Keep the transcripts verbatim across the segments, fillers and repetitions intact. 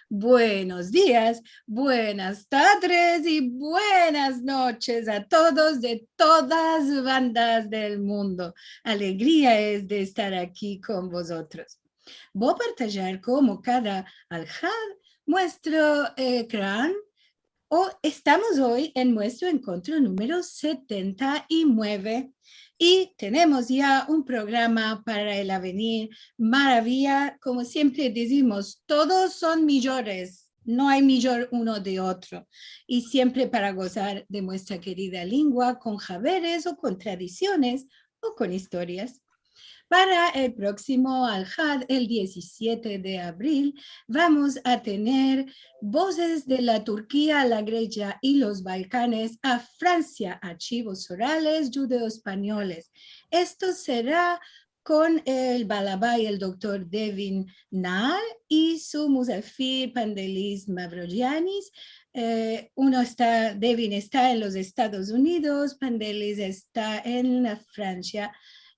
Buenos dias, buenas tadres i buenas noches a todos de todas bandas del mundo. Alegria es de estar aki kon vozotros. Vo partajar komo kada alhad muestro ekran. O estamos oy en muestro enkontro numero setenta i mueve i tenemos ya un programa para el avenir maraviya. Komo siempre dizimos, todos son mijores, no ay mijor uno de otro. I siempre para gozar de muestra kerida lengua kon haberes o kon tradisiones o kon istorias. Para el proksimo alhad, el diezisiete de avril, vamos a tener Vozes de la Turkia, la Gresia i los Balkanes, a Fransia, arshivos orales djudeo-espanyoles. Esto sera kon el balabay, el doktor Devin Nahar, i su muzafir Pandeliz Mavrogiannis. Eh, uno esta, Devin esta en los Estados Unidos, Pandeliz esta en la Fransia,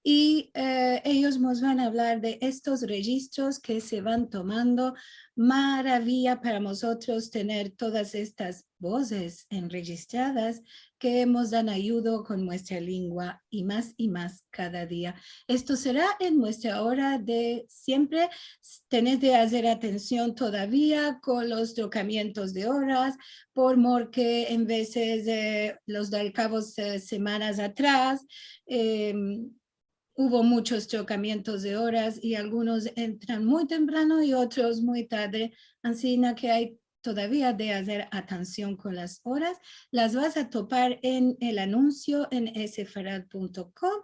i, eh, eyos mos van a avlar de estos rejistros ke se van tomando. Maraviya para mozotros tener todas estas vozes enrejistradas ke mos dan ayudo kon muestra lengua i mas i mas kada dia. Esto sera en muestra ora de siempre. Tenes de azer atension todavia kon los trokamientos de oras, por mor ke en vezes, eh, los dalkavos, eh, semanas atras, em, uvo muchos trokamientos de oras i algunos entran muy temprano i otros muy tadre, ansina ke ay todavia de azer atension kon las oras. Las vas a topar en el anunsio en sefarad punto com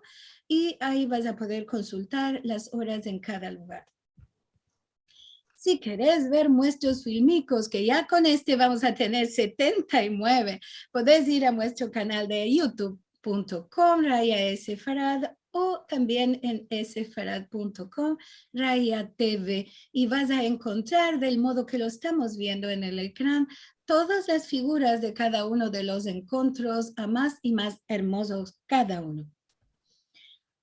i ayi vas a poder konsultar las oras en kada lugar. Si keres ver muestros filmikos, ke ya kon este vamos a tener setenta i mueve, podes ir a muestro kanal de youtube punto com raya sefarad o tambien en sefarad punto com raya tv, i vas a enkontrar, del modo ke lo estamos viendo en el ekran, todas las figuras de kada uno de los enkontros, a mas i mas ermozos kada uno.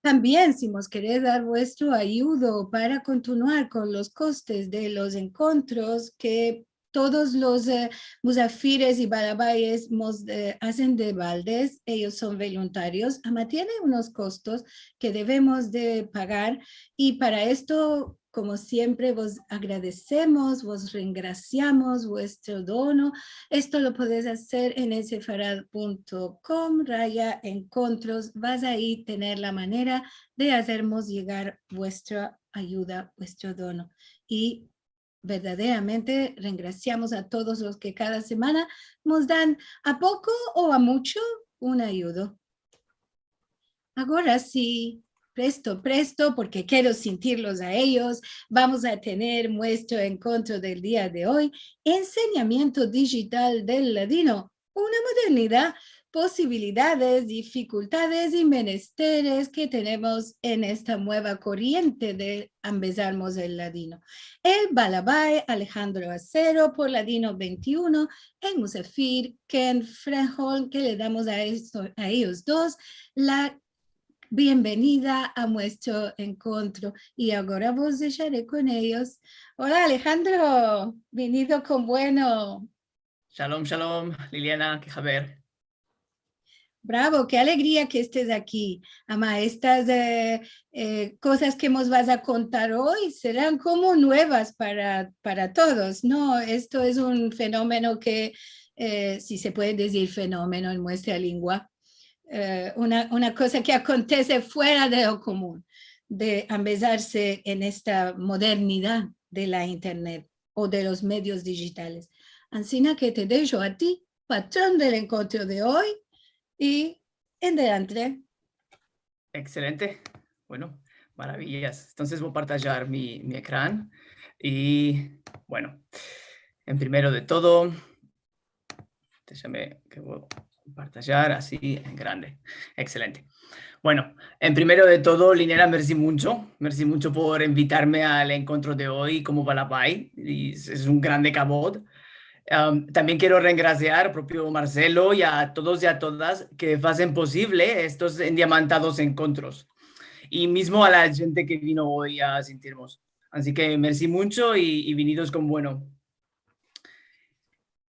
Tambien, si mos keres dar vuestro ayudo para kontinuar kon los kostes de los enkontros ke todos los, eh, muzafires i balabayes mos, eh, azen de baldes, eyos son voluntarios, ama tiene unos kostos ke devemos de pagar, i para esto, komo siempre, vos agradesemos, vos rengrasiamos vuestro dono. Esto lo podes azer en sefarad punto com raya enkontros. Vas a ayi tener la manera de azermos yegar vuestra ayuda, vuestro dono. I verdaderamente rengrasiamos a todos los ke kada semana mos dan, a poko o a mucho, un ayudo. Agora si, presto, presto, porke kero sintirlos a eyos, vamos a tener muestro enkontro del dia de oy, ensenyamiento dijital del ladino, una modernidad, posibilidades, difikultades i menesteres ke tenemos en esta mueva koriente de ambezarmos el ladino. El balabay Alejandro Acero por Ladino vente i uno, el muzafir Ken Frenholm, ke le damos a esto, a eyos dos la bienvenida a muestro enkontro. I agora vos deshare kon eyos. Ola, Alejandro, vinido kon bueno. Shalom, shalom, Liliana, ke haber. Bravo, ke alegria ke estes aki. Ama estas, eh, eh, kozas ke mos vas a kontar oy seran komo muevas para, para todos, no? Esto es un fenomeno ke, eh, si se puede dizir fenomeno en muestra lengua, eh, una, una koza ke akontese fuera de lo komun, de ambezarse en esta modernidad de la internet o de los medios dijitales. Ansina ke te desho a ti, patron del enkontro de oy, i en adelante. Ekselente. Bueno, maraviyas. Entonses vo a partajar mi, mi ekran. I, bueno, en primero de todo, deshame ke vo a partajar asi en grande. Ekselente. Bueno, en primero de todo, Liliana, mersi muncho. Mersi muncho por invitarme al enkontro de oy komo balabay. I es, es un grande kavod. Am, tambien kero rengrasiar al propio Marcelo i a todos i a todas ke azen posivle estos endiamantados enkontros. I mizmo a la djente ke vino oy a sintirmos. Ansi ke mersi muncho i, i vinidos kon bueno.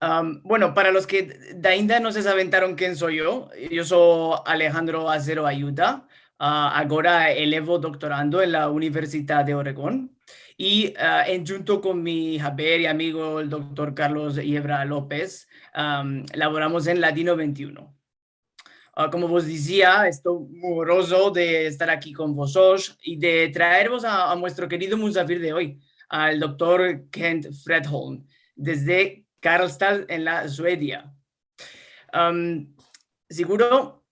Am, bueno, para los ke ainda no se aventaron ken so yo, yo so Alejandro Azero Ayuda. Ah, agora elevo doktorando en la Universidad de Oregon. I, ah, en, djunto kon mi haber i amigo, el doktor Carlos Yebra Lopez, am, lavoramos en Ladino vente i uno. Ah, komo vos dizia, esto muy onrozo de estar aki kon vozotros i de traervos a, a muestro kerido musafir de oy, al doktor Kent Fredholm, desde Karlstad, en la Suedia. Am, seguro,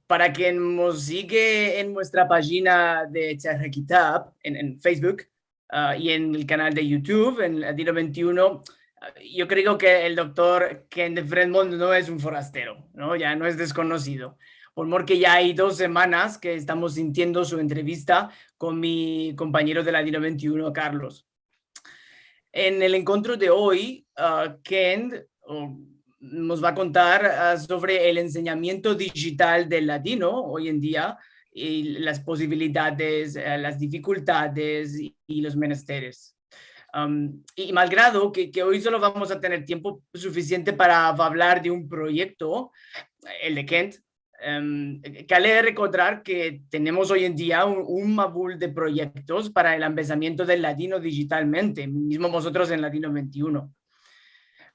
para ken mos sige en muestra pajina de Tzahar Hakitab, en, en Facebook, ah, i en el kanal de YouTube, en Ladino vente i uno, ah, yo kreo ke el doktor Kent Fredholm no es un forastero, no? Ya no es deskonozido. Por mor ke ya ay dos semanas ke estamos sintiendo su entrevista kon mi kompanyero de Ladino vente i uno, Carlos. En el enkontro de oy, ah, Kent, o, mos va a kontar, ah, sovre el ensenyamiento dijital del ladino oy en dia i las pozibilidades, eh, las difikultades i, i los menesteres. Am, i malgrado ke, ke oy solo vamos a tener tiempo sufisiente para avlar de un proyekto, el de Kent, em, kale rekordar ke tenemos oy en dia un, un mavul de proyektos para el ambezamiento del ladino dijitalmente, mizmo mozotros en Ladino vente i uno.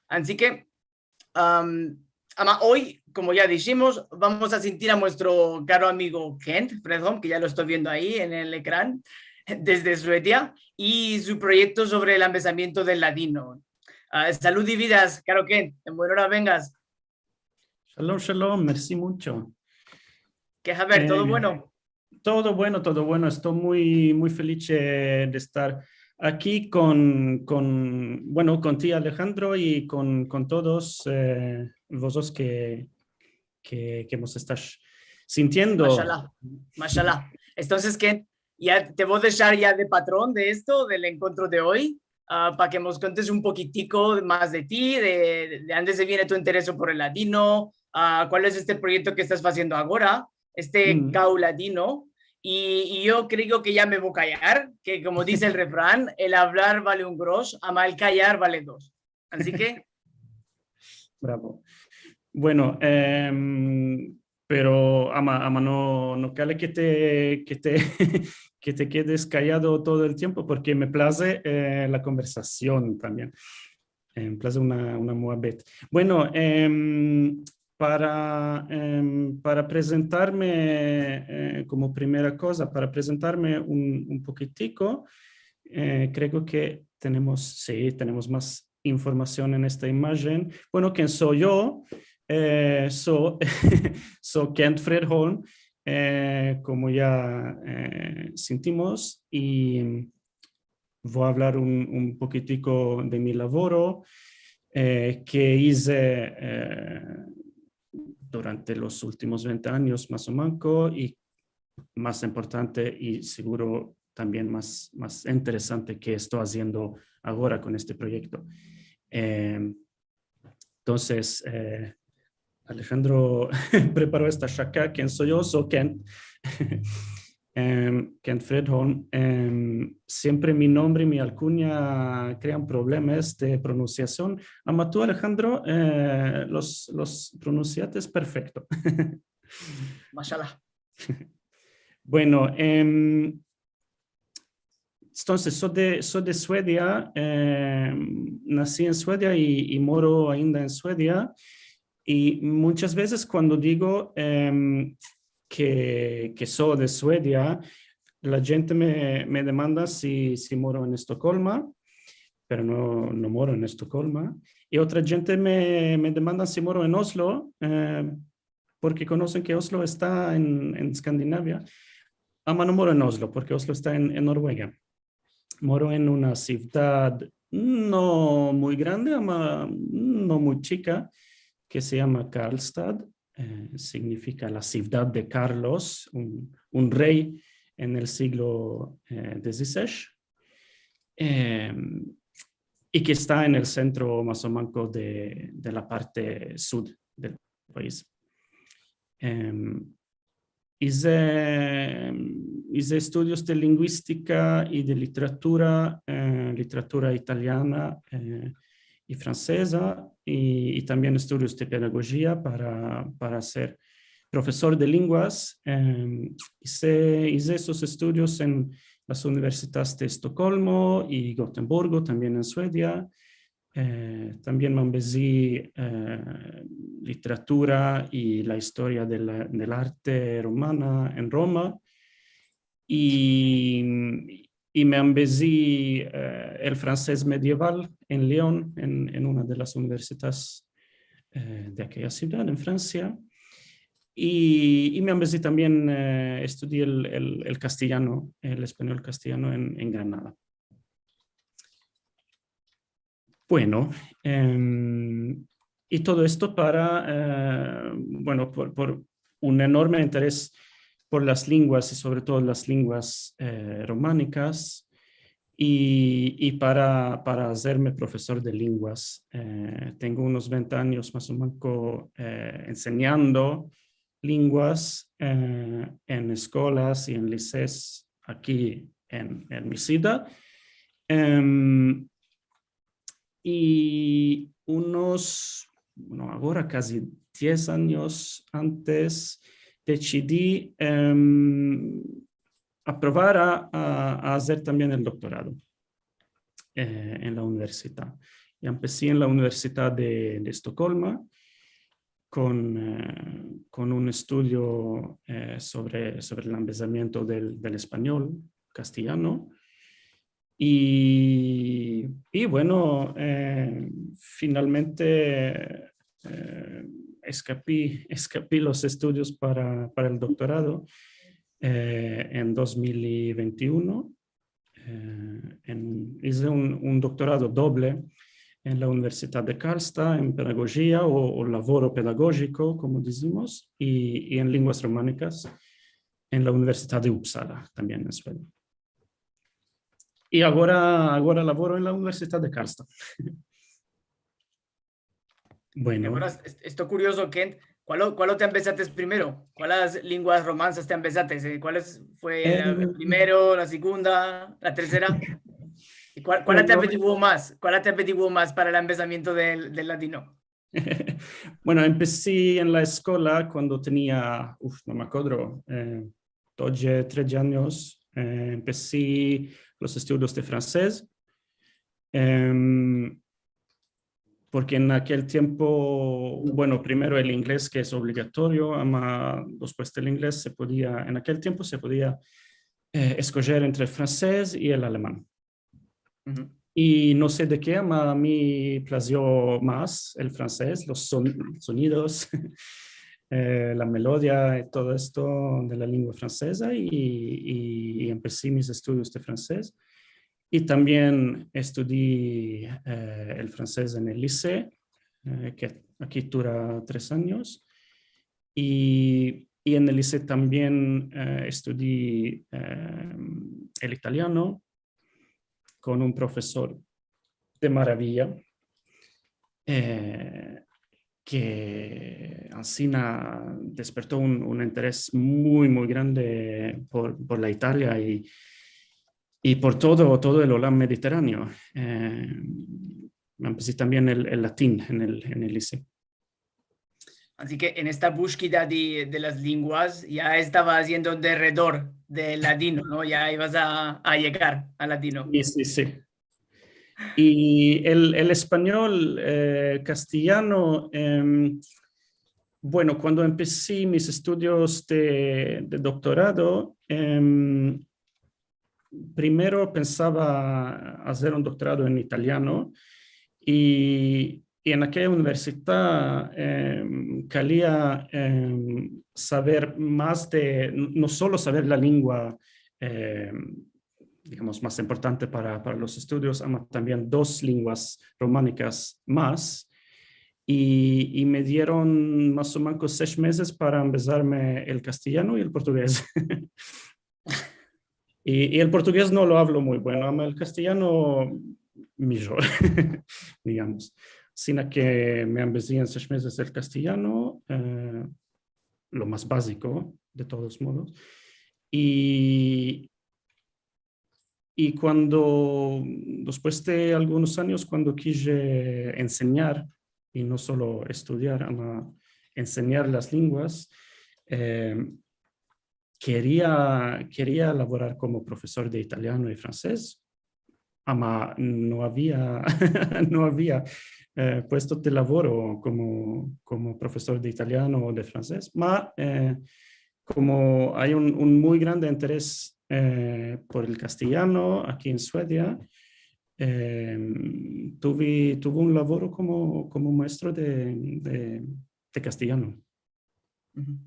Ansi ke, am, ama oy, komo ya dishimos, vamos a sintir a muestro karo amigo Kent Fredholm, ke ya lo esto viendo ayi en el ekran, desde Suedia, i su proyekto sovre el ambezamiento del ladino. Ah, salud i vidas, karo Kent, en buen ora vengas. Shalom, shalom, mersi muncho. Ke haber, todo, eh, bueno? Todo bueno, todo bueno. Esto muy, muy feliz, eh, de estar aki kon, kon, bueno, kon ti, Alejandro, i kon, kon todos, eh, vozotros ke, ke, ke mos estash sintiendo. Mashallah, mashallah. Entonses, ke ya te vo a deshar ya de patron de esto, del enkontro de oy, ah, pa ke mos kontes un pokitiko mas de ti, de, de ande viene tu intereso por el ladino, ah, kual es este proyekto ke estas aziendo agora, este, mm, Kau Ladino, i, i yo kreo ke ya me vo a kayar, ke komo dize el refran, el avlar vale un gros, ama el kayar vale dos. Ansi ke. Bravo. Bueno, em, pero ama, ama no, no kale ke te, ke te, ke te kedes kayado todo el tiempo, porke me plaze, eh, la konversasion tambien. Eh, me plaze una, una muabet. Bueno, em, para, em, para prezentarme, eh, komo primera koza, para prezentarme un, un pokitiko, eh, kreo ke tenemos, si, tenemos mas informasion en esta imajen. Bueno, ken so yo? Eh, so, so Kent Fredholm, eh, komo ya, eh, sintimos, i vo a avlar un, un pokitiko de mi lavoro, eh, ke ize, eh, durante los ultimos vente anyos, mas o manko, i mas importante i seguro tambien mas, mas interesante ke esto aziendo agora kon este proyekto. Em, entonses, eh, Alejandro preparo esta shaka, ken so yo? So Kent. Em, Kent Fredholm. Em, siempre mi nombre i mi alkunya krean problemas de pronunsiasion. Ama tu, Alejandro, eh, los, los pronunsiates perfekto. Mashallah. Bueno, em, entonses, so de, so de Suedia, em, nasi en Suedia i, i moro ainda en Suedia. I munchas vezes kuando digo, em, ke, ke so de Suedia, la djente me, me demanda si, si moro en Estokolma, pero no, no moro en Estokolma. I otra djente me, me demanda si moro en Oslo, eh, porke konosen ke Oslo esta en, en Skandinavia. Ama no moro en Oslo, porke Oslo esta en, en Noruega. Moro en una sivdad no muy grande, ama no muy chika, ke se yama Karlstad. Eh, signifika la sivdad de Karlos, un, un rey en el siglo, eh, dizisesh. Em, i ke esta en el sentro mas o manko de, de la parte sud del pais. Em, ize, ize estudios de linguistika i de literatura, eh, literatura italiana, eh, i franseza, i, i tambien estudios de pedagojia para, para ser profesor de linguas. Em, ize, ize estos estudios en las universidades de Estokolmo i Gotemburgo, tambien en Suedia. Eh, tambien me ambezi, eh, literatura i la istoria del, del arte romana en Roma. I, i me ambezi, eh, el fransez medieval en Lyon, en, en una de las universidades, eh, de akeya sivdad, en Fransia. I, i me ambezi tambien, eh, estudié el, el, el kastelyano, el espanyol kastelyano en, en Granada. Bueno, em, i todo esto para, eh, bueno, por, por un enorme interes por las linguas i sovre todo las linguas, eh, romanikas, i, i para, para azerme profesor de linguas. Eh, tengo unos vente anyos mas o manko, eh, ensenyando linguas, eh, en eskolas i en liseos aki en, en mi sivdad. Em, i unos, bueno, agora kazi diez anyos antes, desidi, em, aprovar a, a, a azer tambien el doktorado, eh, en la universidad. I empesi en la Universidad de, de Estokolmo kon, eh, kon un estudio, eh, sovre, sovre el ambezamiento del, del espanyol kastelyano. I, i bueno, eh, finalmente, eh, eskapi, eskapi los estudios para, para el doktorado, eh, en dos mil i vente i uno. Eh, en, ize un, un doktorado doble en la Universidad de Karlstad, en pedagojia o, o lavoro pedagojiko, komo dizimos, i, i en linguas romanikas en la Universidad de Uppsala, tambien en Suedia. I agora, agora lavoro en la Universidad de Karlstad. Bueno. Agora, est-, esto kuriozo, Kent. Kualo, kualo te ambezates primero? Kualas linguas romanas te ambezates? Eh, kualas fue la, la primero, la segunda, la tersera? I kual, kuala te apetigua mas? Kuala te apetigua mas para el ambezamiento del, del ladino? Bueno, empesi en la eskola kuando tenia, uf, no me akodro, eh, dodje, tredje anyos, eh, empesi los estudios de fransez. Em, porke en akel tiempo, bueno, primero el inglez, ke es obligatorio, ama despues del inglez se podia, en akel tiempo se podia, eh, eskojer entre el fransez i el aleman. I no se de ke, ama a mi plazio mas el fransez, los son-, sonidos, eh, la melodia i todo esto de la lingua franseza, i, i, i empesi mis estudios de fransez. I tambien estudi, eh, el fransez en el liseo, eh, ke aki dura tres anyos. I, i en el liseo tambien, eh, estudi, eh, el italiano kon un profesor de maraviya, eh, ke ansina desperto un, un interes muy, muy grande por, por la Italia i, i por todo, todo el olam mediterraneo. Eh, empesi tambien el, el latin en el, en el liseo. Ansi ke en esta bushkida de, de las linguas ya estava aziendo deredor del ladino, no? Ya ivas a, a yegar al ladino. Si, si, si. I el, el espanyol, eh, kastelyano, em, bueno, kuando empesi mis estudios de, de doktorado, em, primero pensava azer un doktorado en italiano i, i en akeya universidad, em, kalia, em, saver mas de, no solo saver la lingua, em, digamos, mas importante para, para los estudios, ama tambien dos linguas romanikas mas, i, i me dieron mas o menos sesh mezes para ambezarme el kastelyano i el portugez. I, i el portugez no lo avlo muy bueno, ama el kastelyano mijor, digamos. Ansina ke me ambezi en sesh mezes el kastelyano, eh, lo mas baziko, de todos modos. I, i kuando, despues de algunos anyos, kuando kije ensenyar, i no solo estudiar, ama ensenyar las linguas, eh, keria, keria lavorar komo profesor de italiano i fransez, ama no avia, no avia, eh, puesto de lavoro komo, komo profesor de italiano o de fransez, ma, eh, komo ay un, un muy grande interes, eh, por el kastiyano aki en Suedia, eh, tuvi, tuvi un lavoro komo, komo maestro de, de, de kastiyano. Uhu.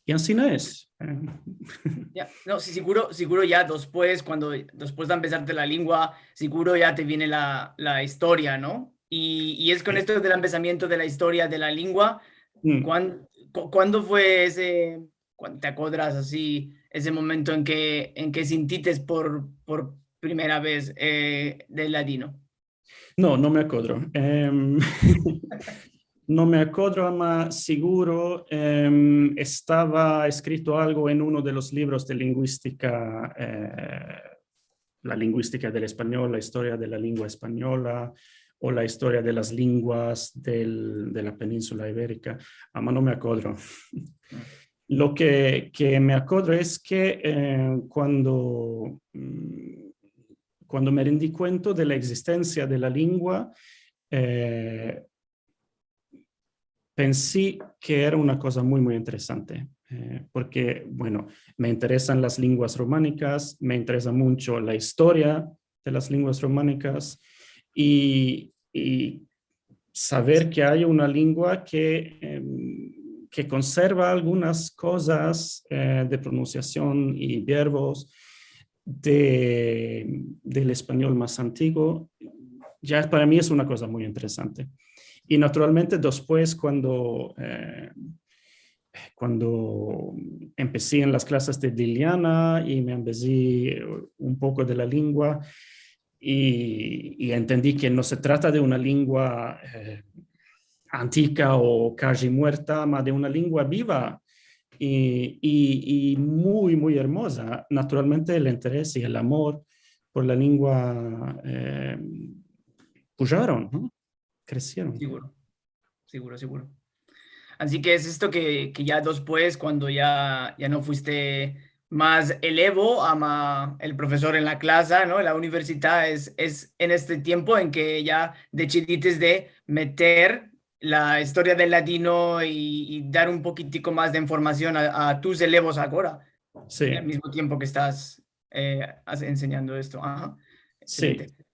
I ansina es. Eh. Ya, no, si, siguro, siguro ya despues, kuando, despues de ambezarte la lingua, siguro ya te viene la, la istoria, no? I, i es kon esto del ambezamiento de la istoria de la lingua, mm, kuan-, ku-, kuando fue ese, kuan-, te akodras ansi, ese momento en ke, en ke sintites por, por primera vez, eh, del ladino? No, no me akodro. Em, no me akodro, ama siguro, em, estava eskrito algo en uno de los livros de linguistika, eh, la linguistika del espanyol, la istoria de la lingua espanyola o la istoria de las linguas del, de la peninsula iberika. Ama no me akodro. Lo ke, ke me akodro es ke, eh, kuando, mm, kuando me rendi kuento de la egzistensia de la lingua, eh, pensi ke era una koza muy, muy interesante, eh, porke, bueno, me interesan las linguas romanikas, me interesa muncho la istoria de las linguas romanikas i, i saver ke ay una lingua ke, em, ke konserva algunas kozas, eh, de pronunsiasion i verbos de, del espanyol mas antiguo, ya para mi es una koza muy interesante. I naturalmente, despues, kuando, eh, kuando empesi en las klasas de Liliana i me ambezi un poko de la lingua, i, i entendi ke no se trata de una lingua, eh, antika o kaji muerta, ma de una lingua biva i, i, i muy, muy ermoza. Naturalmente, el interes i el amor por la lingua, eh, pujaron, no? Kresieron. Siguro, siguro, siguro. Ansi ke es esto ke, ke ya despues, kuando ya, ya no fuiste mas elevo, ama el profesor en la klasa, no? En la universidad, es, es en este tiempo en ke ya desidites de meter la istoria del ladino i, i dar un pokitiko mas de informasion a, a tus elevos agora, si, al mizmo tiempo ke estas, eh, as-, ensenyando esto. Aha. Si. Ekselente.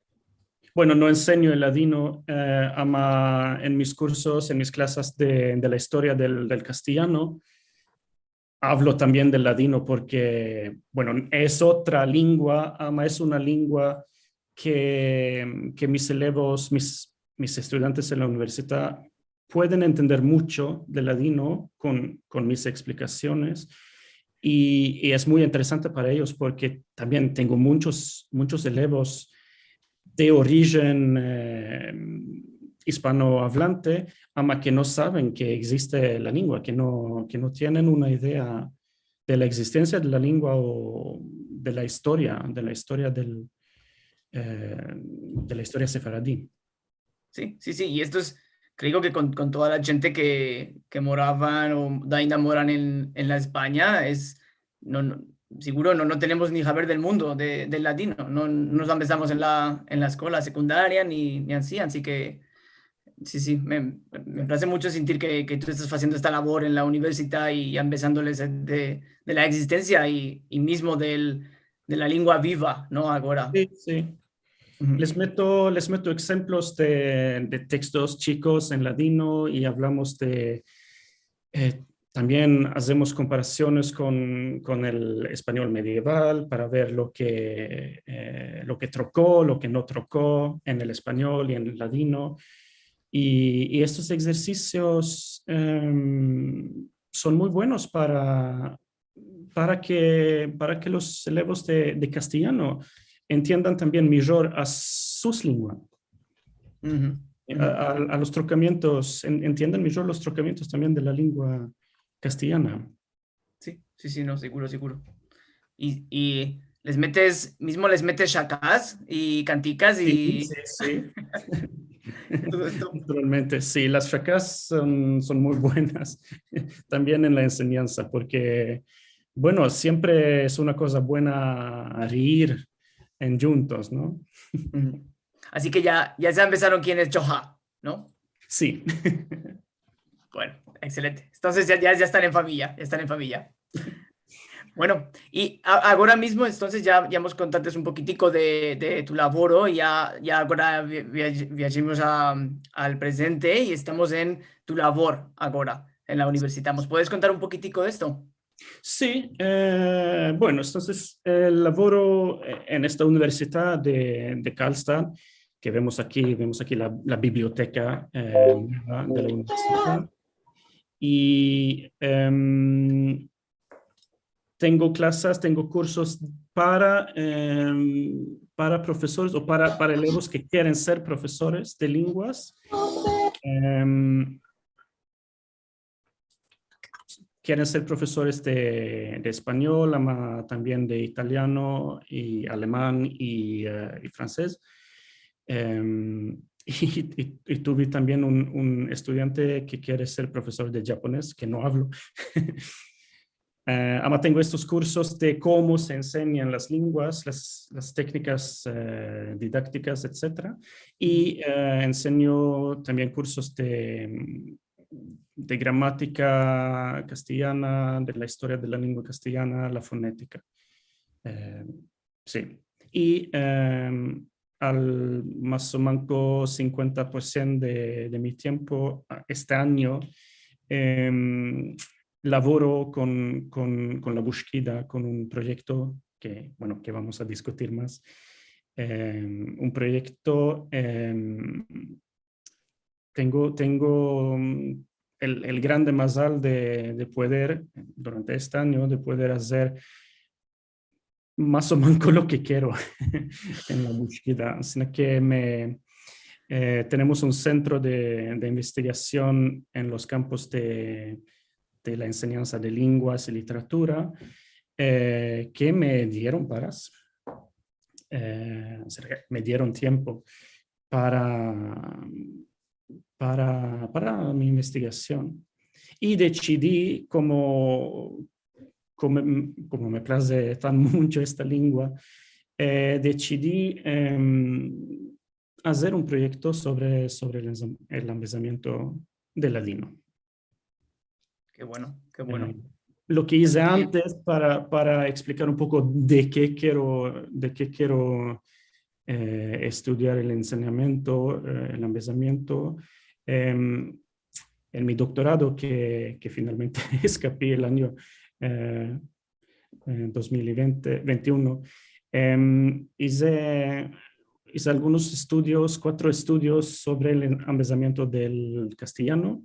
Bueno, no ensenyo el ladino, eh, ama en mis kursos, en mis klasas de, de la istoria del, del kastiyano, avlo tambien del ladino porke, bueno, es otra lingua, ama es una lingua ke, ke mis elevos, mis, mis estudiantes en la universidad pueden entender muncho del ladino kon, kon mis eksplikasiones. I, i es muy interesante para eyos porke tambien tengo munchos, munchos elevos de orijen, eh, ispanoavlante, ama ke no saven ke egziste la lingua, ke no, ke no tienen una idea de la egzistensia de la lingua o de la istoria, de la istoria del, eh, de la istoria sefaradi. Si, si, si. I esto es, kreo ke kon, kon toda la djente ke, ke moravan o ainda moran en, en la Espanya, es, no, no, siguro no, no tenemos ni haber del mundo de, del ladino. No, no nos ambezamos en la, en la eskola sekundaria ni, ni ansi, ansi ke si, si, me, me plaze muncho sentir ke, ke tu estas aziendo esta lavor en la universidad i ambezandoles de, de la egzistensia i, i mizmo del, de la lingua biva, no? Agora. Si, si. Uhu. Les meto, les meto egzemplos de, de tekstos chikos en ladino i avlamos de, eh, tambien azemos komparasiones kon, kon el espanyol medieval para ver lo ke, eh, lo ke troko, lo ke no troko en el espanyol i en el ladino. I, i estos egzersisios, em, son muy buenos para, para ke, para ke los elevos de, de kastiyano entiendan tambien mijor a sus linguas. Uhu. A, a, a los trokamientos, en, entiendan mijor los trokamientos tambien de la lingua kastiyana. Si, si, si, no, siguro, siguro. I, i les metes, mizmo les metes shakas i kantikas i... Si, si, si. Naturalmente, si, las shakas son, son muy buenas tambien en la ensenyansa, porke, bueno, siempre es una koza buena reir en djuntos, no? Ansi ke ya, ya se ambezaron ken es Choha, no? Si. Bueno, ekselente. Entonses ya, ya, ya estan en famiya, ya estan en famiya. Bueno, i a-, agora mizmo, entonses ya, ya mos kontates un pokitiko de, de tu lavoro, ya, ya agora via-, via-, viajimos a, al prezente i estamos en tu lavor agora, en la universidad. Mos puedes kontar un pokitiko de esto? Si, e, bueno, entonses, el lavoro, e, en esta universidad de, de Karlstad, ke vemos aki, vemos aki la, la biblioteka, e, de la universidad. I, em, tengo klasas, tengo kursos para, em, para profesores o para, para elevos ke keren ser profesores de lenguas. Em, keren ser profesores de, de espanyol, ama tambien de italiano i aleman i, e, i fransez. Em, i, i, i tuve tambien un, un estudiante ke kere ser profesor de japones, ke no avlo. E, ama tengo estos kursos de komo se ensenyan las lenguas, las, las teknikas, e, didaktikas, etsetera. I, e, ensenyo tambien kursos de, de gramatika kastelyana, de la istoria de la lengua kastelyana, la fonetika. E, si. I, em, al mas o manko sinkuenta por sien de, de mi tiempo, a, este anyo, em, lavoro kon, kon, kon la bushkida, kon un proyekto ke, bueno, ke vamos a diskutir mas. Em, un proyekto, em, tengo, tengo, mm, el, el grande mazal de, de pueder, durante este anyo, de pueder azer mas o manko lo ke kero en la bushkida, sino ke me, e, tenemos un sentro de, de investigasion en los kampos de, de la ensenyansa de lenguas i literatura, e, ke me dieron para, e, o sea, me dieron tiempo para, para, para mi investigasion. I desidi, komo, komo, komo me plaze tan muncho esta lengua, e, desidi, em, azer un proyekto sovre, sovre el, el ambezamiento del ladino. Ke bueno, ke bueno. E, lo ke ize antes para, para eksplikar un poko de ke kero, de ke kero, e, estudiar el ensenyamiento, e, el ambezamiento, em, en mi doktorado ke, ke finalmente eskapi el anyo, e, e, dos mil i vente, vente i uno, em, ize, ize algunos estudios, kuatro estudios sovre el ambezamiento del kastelyano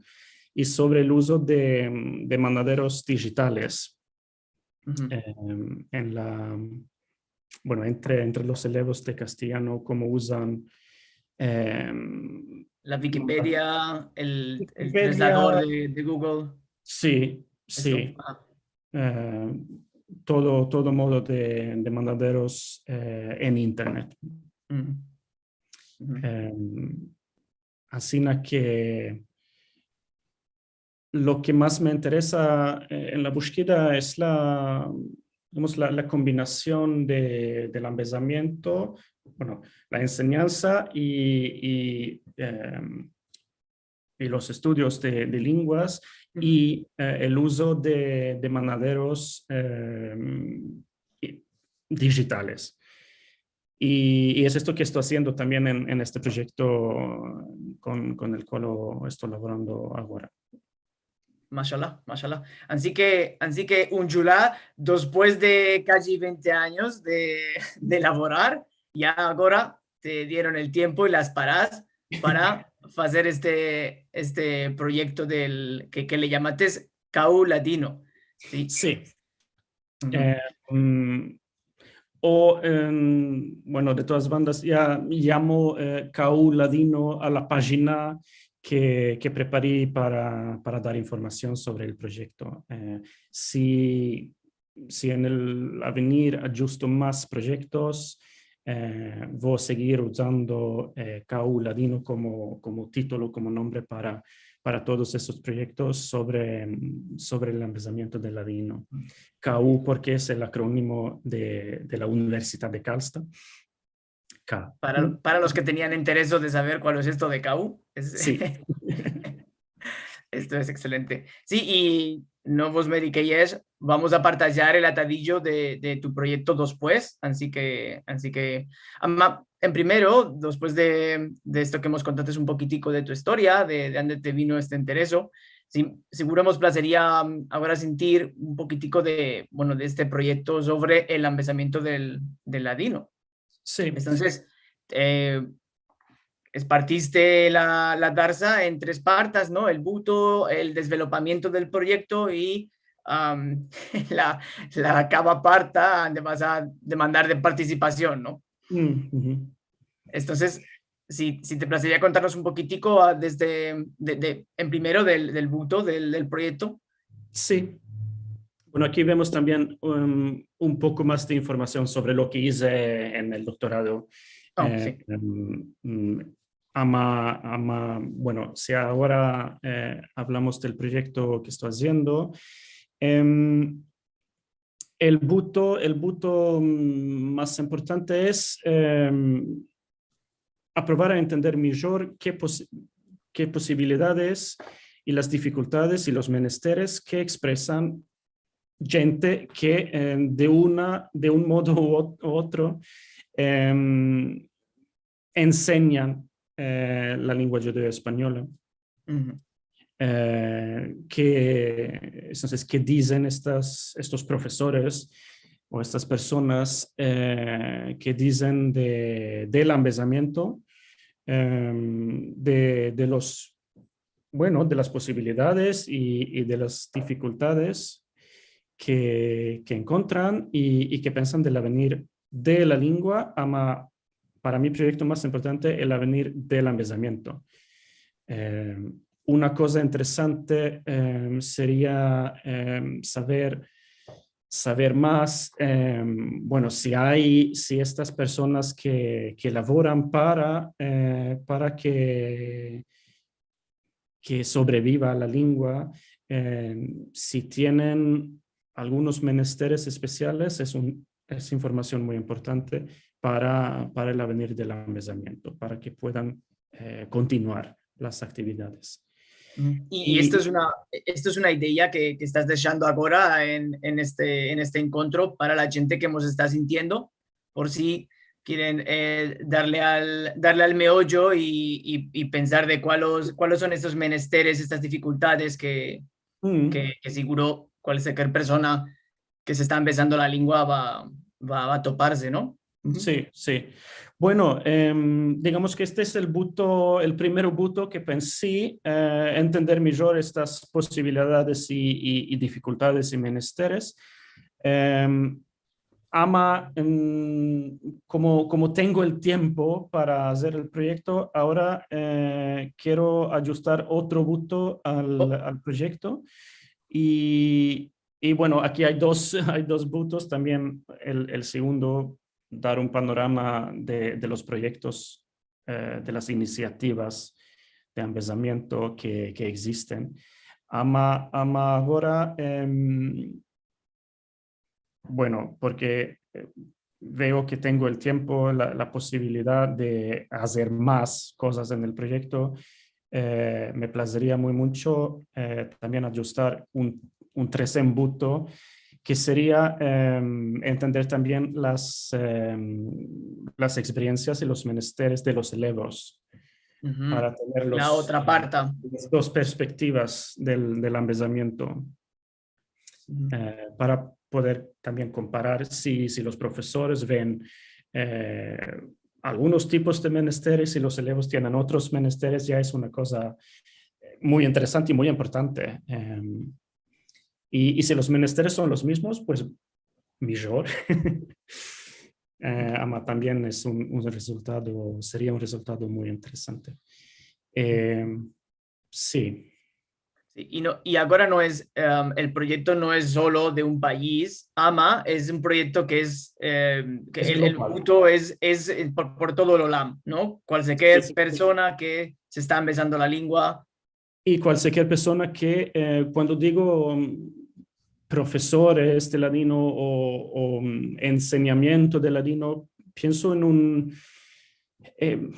i sovre el uzo de, de mandaderos dijitales, em, en la, bueno, entre, entre los elevos de kastelyano, komo uzan, em, la Wikipedia, el, el Wikipedia. Translador de, de Google. Si, si. Esto. Aha. E, todo, todo modo de, de mandaderos, e, en internet. Em, ansina ke lo ke mas me interesa, e, en la bushkida es la, digamos, la, la kombinasion de, del ambezamiento, bueno, la ensenyansa i, i, em, i los estudios de, de lenguas i, e, el uzo de, de mandaderos, em, i, dijitales. I, i es esto ke esto aziendo tambien en, en este proyekto kon, kon el kual esto lavorando agora. Mashallah, mashallah. Ansi ke, ansi ke, Unjula, despues de kaji vente anyos de, de lavorar, ya agora te dieron el tiempo i las paras para fazer este, este proyekto del, ke, ke le yamates Kahu Ladino. Si? Si. Uhu. E, mm, o, em, bueno, de todas bandas, ya yamo, e, Kahu Ladino a la pajina ke, ke prepari para, para dar informasion sovre el proyekto. E, si, si en el avenir ajusto mas proyektos, eh, vo a segir uzando, eh, K U Ladino komo, komo titolo, komo nombre para, para todos estos proyektos sovre, sovre el ambezamiento del ladino. K U porke es el akronimo de, de la Universidad de Karlstad. K. Para, para los ke tenian interes de saver kualo es esto de K U, es, Si. Esto es ekselente. Si, i no vos me dikeyesh, vamos a partajar el atadijo de, de tu proyekto despues, ansi ke, ansi ke, ama, en primero, despues de, de esto ke mos kontates un pokitiko de tu istoria, de, de ande te vino este intereso, si, seguro mos plazeria, mm, agora sintir un pokitiko de, bueno, de este proyekto sovre el ambezamiento del, del ladino. Si. Entonses, eh, espartiste la, la darsa en tres partas, no? El buto, el desvelopamiento del proyekto i, am, la, la kava parta, ande vas a demandar de partisipasion, no? Mm, uhu. Entonses, si, si te plazeria kontarnos un pokitiko, ah, desde, de, de, en primero del, del buto, del, del proyekto. Si. Bueno, aki vemos tambien, um, un poko mas de informasion sovre lo ke ize en el doktorado. Oh, Eh, si. em, mm, ama, ama, bueno, si agora, eh, avlamos del proyekto ke esto aziendo, em, el buto, el buto, mm, mas importante es, em, aprovar a entender mijor ke pos-, ke posibilidades i las difikultades i los menesteres ke ekspresan djente ke, eh, de una, de un modo u ot-, u otro, em, ensenyan, eh, la lengua djudeo-espanyola. Uhu. Eh, ke, entonses, ke dizen estas, estos profesores o estas personas, eh, ke dizen de, del ambezamiento, em, de, de los, bueno, de las posibilidades i, i de las difikultades ke, ke enkontran i, i ke pensan del avenir de la lengua, ama para mi proyekto mas importante, el avenir del ambezamiento. Em, una koza interesante, em, seria, em, saver, saver mas, em, bueno, si ay, si estas personas ke, ke lavoran para, eh, para ke, ke sovreviva la lengua, em, si tienen algunos menesteres espesiales, es un, es informasion muy importante para, para el avenir del ambezamiento, para ke puedan, eh, kontinuar las aktividades. I, i esto es una, esto es una idea ke, ke estas deshando agora en, en este, en este enkontro para la djente ke mos esta sintiendo, por si kieren, eh, darle al, darle al meoyo i, i, i pensar de kualos, kualos son estos menesteres, estas difikultades ke, Mm. ke, ke seguro kualker persona ke se esta ambezando la lengua va, va, va a toparse, no? Uhu. Si, si. Bueno, em, digamos ke este es el buto, el primer buto ke pensi, eh, entender mijor estas posibilidades i, i, i difikultades i menesteres. Em, ama, em, komo, komo tengo el tiempo para azer el proyekto, agora, eh, kero ajustar otro buto al, al proyekto. I, i bueno, aki ay dos, ay dos butos. Tambien el, el segundo, dar un panorama de, de los proyektos, eh, de las inisiativas de ambezamiento ke, ke egzisten. Ama, ama agora, em, bueno, porke, eh, veo ke tengo el tiempo, la, la posibilidad de azer mas kozas en el proyekto, eh, me plazeria muy muncho, eh, tambien ajustar un, un tresen buto, ke seria, em, entender tambien las, em, las eksperiensias i los menesteres de los elevos, Uhu. Para tener los, La otra parta. Las dos perspektivas del, del ambezamiento. Uhu. Eh, para poder tambien komparar si, si los profesores ven, eh, algunos tipos de menesteres i los elevos tienen otros menesteres, ya es una koza, eh, muy interesante i muy importante. Em, i, i si los menesteres son los mizmos, pues, mijor. Eh, ama tambien es un, un rezultado, seria un rezultado muy interesante. Em, si. I, i no, i agora no es, em, el proyekto no es solo de un pais, ama es un proyekto ke es, em, ke el, el buto es, es, eh, por, por todo el olam, no? Kualkier persona ke se esta ambezando la lengua. I kualkier persona ke, eh, kuando digo, mm, profesores de ladino o, o, mm, ensenyamiento de ladino, pienso en un, eh,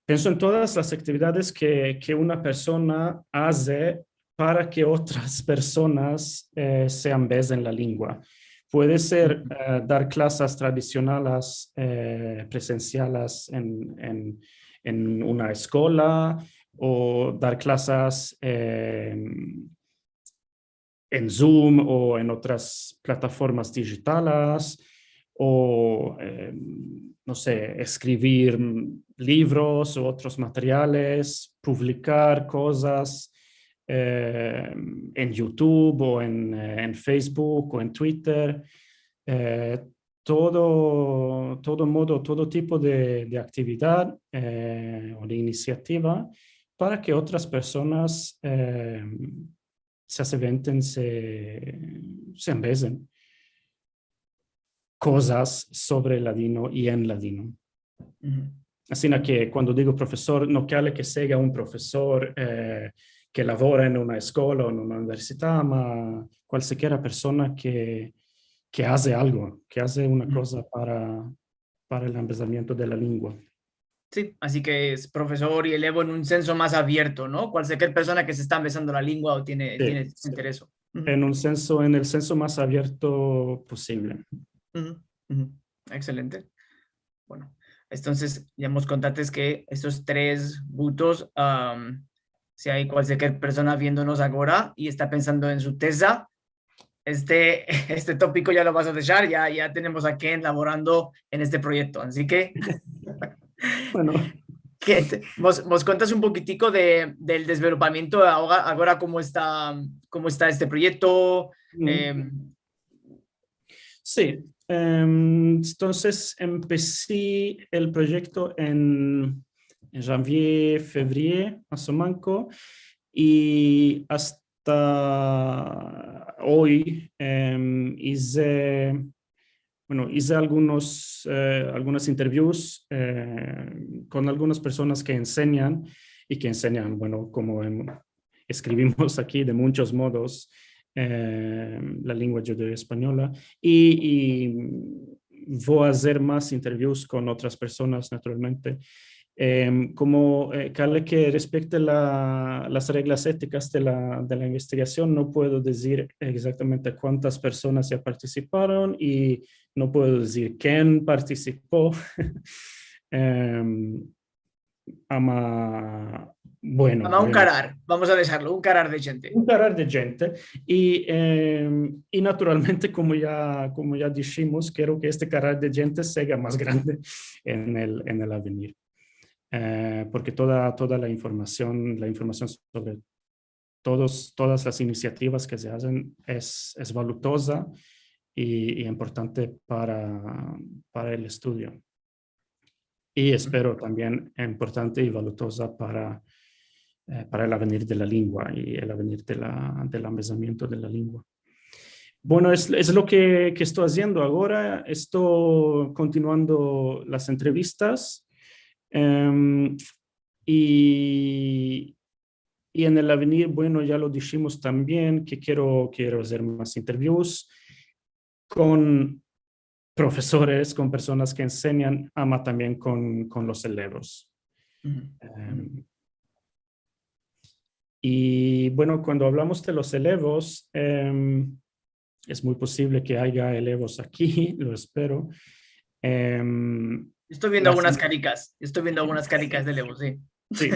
pienso en todas las aktividades ke, ke una persona aze para ke otras personas, eh, se ambezen la lengua. Puede ser, eh, dar klasas tradisionales, eh, presensiales en, en, en una eskola, o dar klasas, eh, en Zoom o en otras plataformas dijitales, o, eh, no se, eskrivir livros u otros materiales, publikar kozas, eh, en YouTube o en, eh, en Facebook o en Twitter. Eh, todo, todo modo, todo tipo de, de aktividad, eh, o de inisiativa para ke otras personas, eh, se aseventen, se, se ambezen kozas sovre ladino i en ladino. Asina ke kuando digo profesor, no kale ke sea un profesor, eh, ke lavora en una eskola o en una universidad, ma kualkier persona ke, ke aze algo, ke aze una koza para, para el ambezamiento de la lengua. Si, ansi ke es profesor i elevo en un senso mas avierto, no? Kualkier persona ke se esta ambezando la lengua o tiene, tiene ese interes. En un senso, en el senso mas avierto posivle. Ekselente. Bueno, entonses ya mos kontates ke estos tres butos, am, si ay kualkier persona viendonos agora i esta pensando en su teza, este, este topiko ya lo vas a deshar, ya, ya tenemos a Ken lavorando en este proyekto. Ansi ke, bueno, ke te, mos, mos kontas un pokitiko de, del desvelopamiento agora, agora komo esta, komo esta este proyekto. Si, em, entonses empesi el proyekto en, en janvier, fevrier, mas o manko, i asta oy, em, ize, bueno, ize algunos, eh, algunas interviews, eh, kon algunas personas ke ensenyan i ke ensenyan, bueno, komo em, eskrivimos aki de munchos modos, eh, la lengua djudeo-espanyola, i, i vo a azer mas interviews kon otras personas, naturalmente. Em, komo, eh, kale ke respekte la, las reglas etikas de la, de la investigasion, no puedo dizir egzaktamente kuantas personas ya partisiparon i no puedo dizir ken partisipo. Em, ama, bueno, ama un karar, vamos a desharlo, un karar de djente. Un karar de djente. I, em, i naturalmente, komo ya, komo ya dishimos, kero ke este karar de djente sea mas grande en el, en el avenir. Eh, porke toda, toda la informasion, la informasion sovre todos, todas las inisiativas ke se azen es, es valutoza i, i importante para, para el estudio. I espero tambien importante i valutoza para, eh, para el avenir de la lengua i el avenir de la, del ambezamiento de la lengua. Bueno, es, es lo ke, ke esto aziendo agora. Esto kontinuando las entrevistas. Em, i, i en el avenir, bueno, ya lo dishimos tambien ke kero, kero azer mas interviews kon profesores, kon personas ke ensenyan, ama tambien kon, kon los elevos. Em, i, bueno, kuando avlamos de los elevos, em, es muy posivle ke aya elevos aki, lo espero. Em, esto viendo algunas karikas, esto viendo algunas karikas de elevos, si. Si.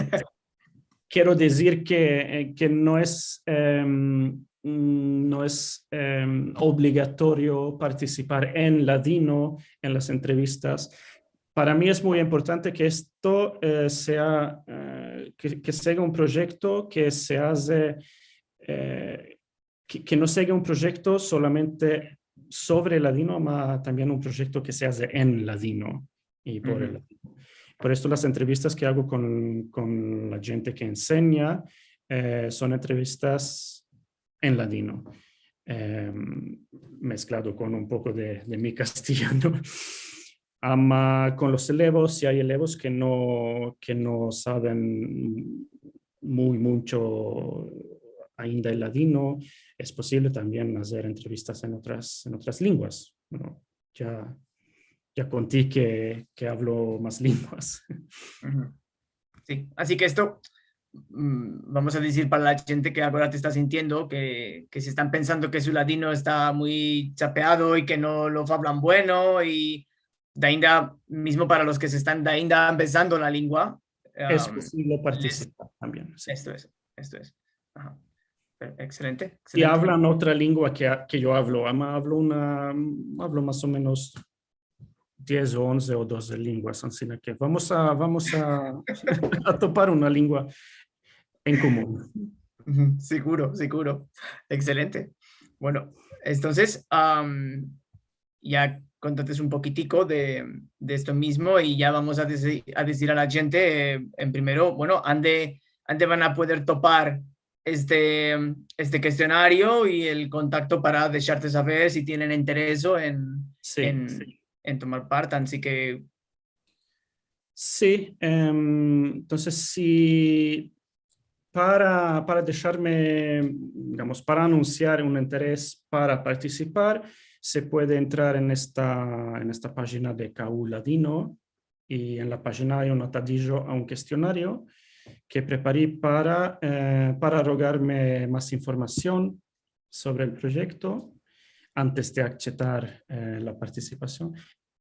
Kero dizir ke, eh, ke no es, em, mm, no es, em, obligatorio partisipar en ladino en las entrevistas. Para mi es muy importante ke esto, eh, sea, eh, ke, ke sea un proyekto ke se aze, eh, ke, ke no sea un proyekto solamente sovre ladino, ma tambien un proyekto ke se aze en ladino i por el ladino. Por esto las entrevistas ke ago kon, kon la djente ke ensenya, eh, son entrevistas en ladino, em, mezklado kon un poko de, de mi kastelyano. Ama kon los elevos, si ay elevos ke no, ke no saven muy muncho ainda el ladino, es posivle tambien azer entrevistas en otras, en otras lenguas. Bueno, ya, ya konti ke, ke avlo mas lenguas. Uhu. Si, ansi ke esto, mm, vamos a dizir para la djente ke agora te esta sintiendo, ke, ke se estan pensando ke su ladino esta muy chapeado i ke no lo avlan bueno, i de ainda, mizmo para los ke se estan de ainda empesando la lengua, Es am, posivle les- partisipar tambien, si. Esto es, esto es. Aha. Per-, ekselente, I ekselente. avlan otra lengua ke, ke yo avlo. Ama avlo una, avlo mas o menos diez o onze o doze lenguas, ansina ke vamos a, vamos a, a topar una lengua en komun. Uhu, seguro, seguro. Ekselente. Bueno, entonses, am, ya kontates un pokitiko de, de esto mizmo i ya vamos a dizir, a dizir a la djente, eh, en primero, bueno, ande, ande van a poder topar este, este kestionario i el kontakto para desharte saver si tienen intereso en, Si, en, si. en tomar parte. Ansi ke Si, em, entonses, si para, para desharme, digamos, para anunsiar un interes para partisipar, se puede entrar en esta, en esta pajina de Kahoot Ladino, i en la pajina ay un atadijo a un kestionario ke prepari para, eh, para rogarme mas informasion sovre el proyekto antes de akseptar, eh, la partisipasion.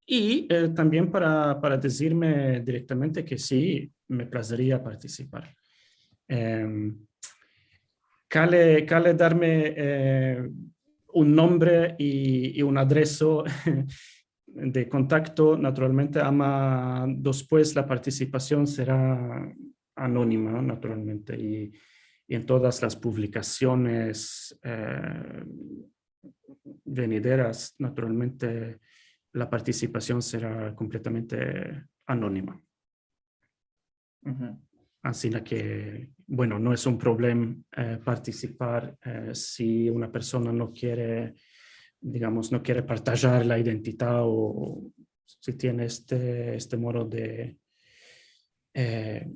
I, eh, tambien para, para dizirme direktamente ke si, me plazeria partisipar. Em, kale, kale darme, eh, un nombre i, i un adreso de kontakto, naturalmente, ama despues la partisipasion sera anonima, naturalmente, i, i en todas las publikasiones, eh, venideras, naturalmente, la partisipasion sera kompletamente anonima. Uhu. Ansina ke, bueno, no es un problem, eh, partisipar, eh, si una persona no kere, digamos, no kere partajar la identidad o, o si tiene este, este modo de, eh,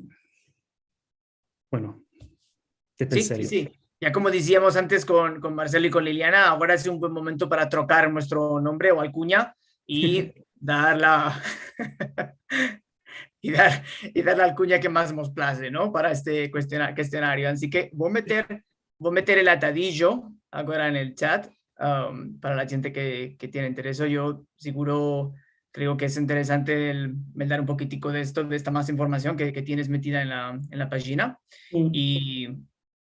bueno, de Si, si, pensario. si. Ya komo diziamos antes kon, kon Marcelo i kon Liliana, agora es un buen momento para trokar muestro nombre o alkunya i dar la, i dar, i dar la alkunya ke mas mos plaze, no? Para este kuestiona-, kestionario. Ansi ke vo meter, vo meter el atadijo agora en el chat, am, para la djente ke, ke tiene intereso. Yo seguro kreo ke es interesante el meldar un pokitiko de esto, de esta mas informasion ke, ke tienes metida en la, en la pajina. Mm. I,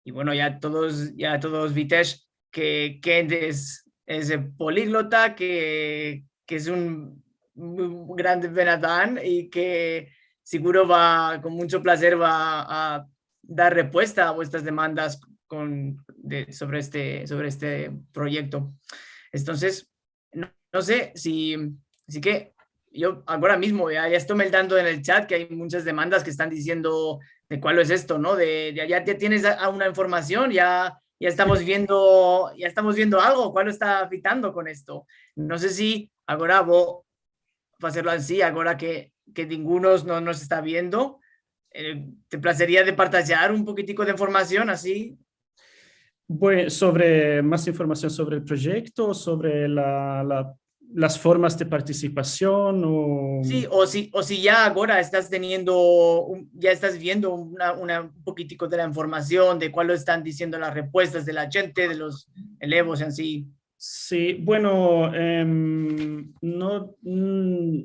i bueno, ya todos, ya todos vitesh ke, ke es, es el poliglota, ke, ke es un, un gran benadan i ke seguro va, kon muncho plazer va a dar repuesta a vuestras demandas kon, de, sovre este, sovre este proyekto. Entonses, no, no se si, si ke yo agora mizmo ya, ya esto meldando en el chat ke ay munchas demandas ke estan diziendo de kualo es esto, no? De, de ya, ya tienes a, a una informasion, ya, ya estamos viendo, ya estamos viendo algo, kualo esta afitando kon esto? No se si agora vo a azerlo ansi, agora ke, ke ninguno no, no mos esta viendo, eh, te plazeria de partajar un pokitiko de informasion ansi? Bueno, sovre, mas informasion sovre el proyekto, sovre la, la, las formas de partisipasion o... Si, o si, o si ya agora estas teniendo un, ya estas viendo una, una, un pokitiko de la informasion, de kualo estan diziendo las repuestas de la djente, de los elevos ansi. Si, bueno, em, no, mm,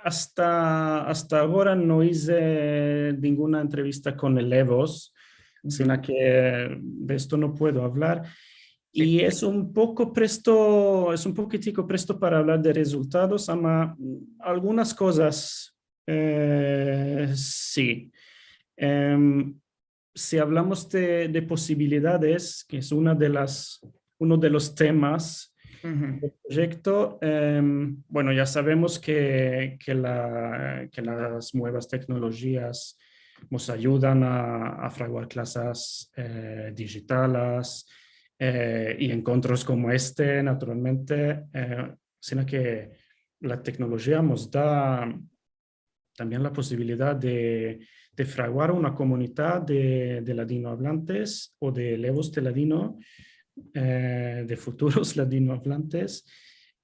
asta, asta agora no ize ninguna entrevista kon elevos, Uhu. Ansina ke de esto no puedo avlar. Si. I es un poko presto, es un pokitiko presto para avlar de rezultados, ama algunas kozas, eh, si. Em, si avlamos de, de posibilidades, ke es una de las, uno de los temas Uhu. del proyekto, em, bueno, ya savemos ke, ke la, ke las muevas teknolojias mos ayudan a, a fraguar klasas, eh, dijitalas, eh, i enkontros komo este, naturalmente, eh, sino ke la teknolojia mos da tambien la posibilidad de, de fraguar una komunidad de, de ladinoavlantes o de elevos de ladino, eh, de futuros ladinoavlantes,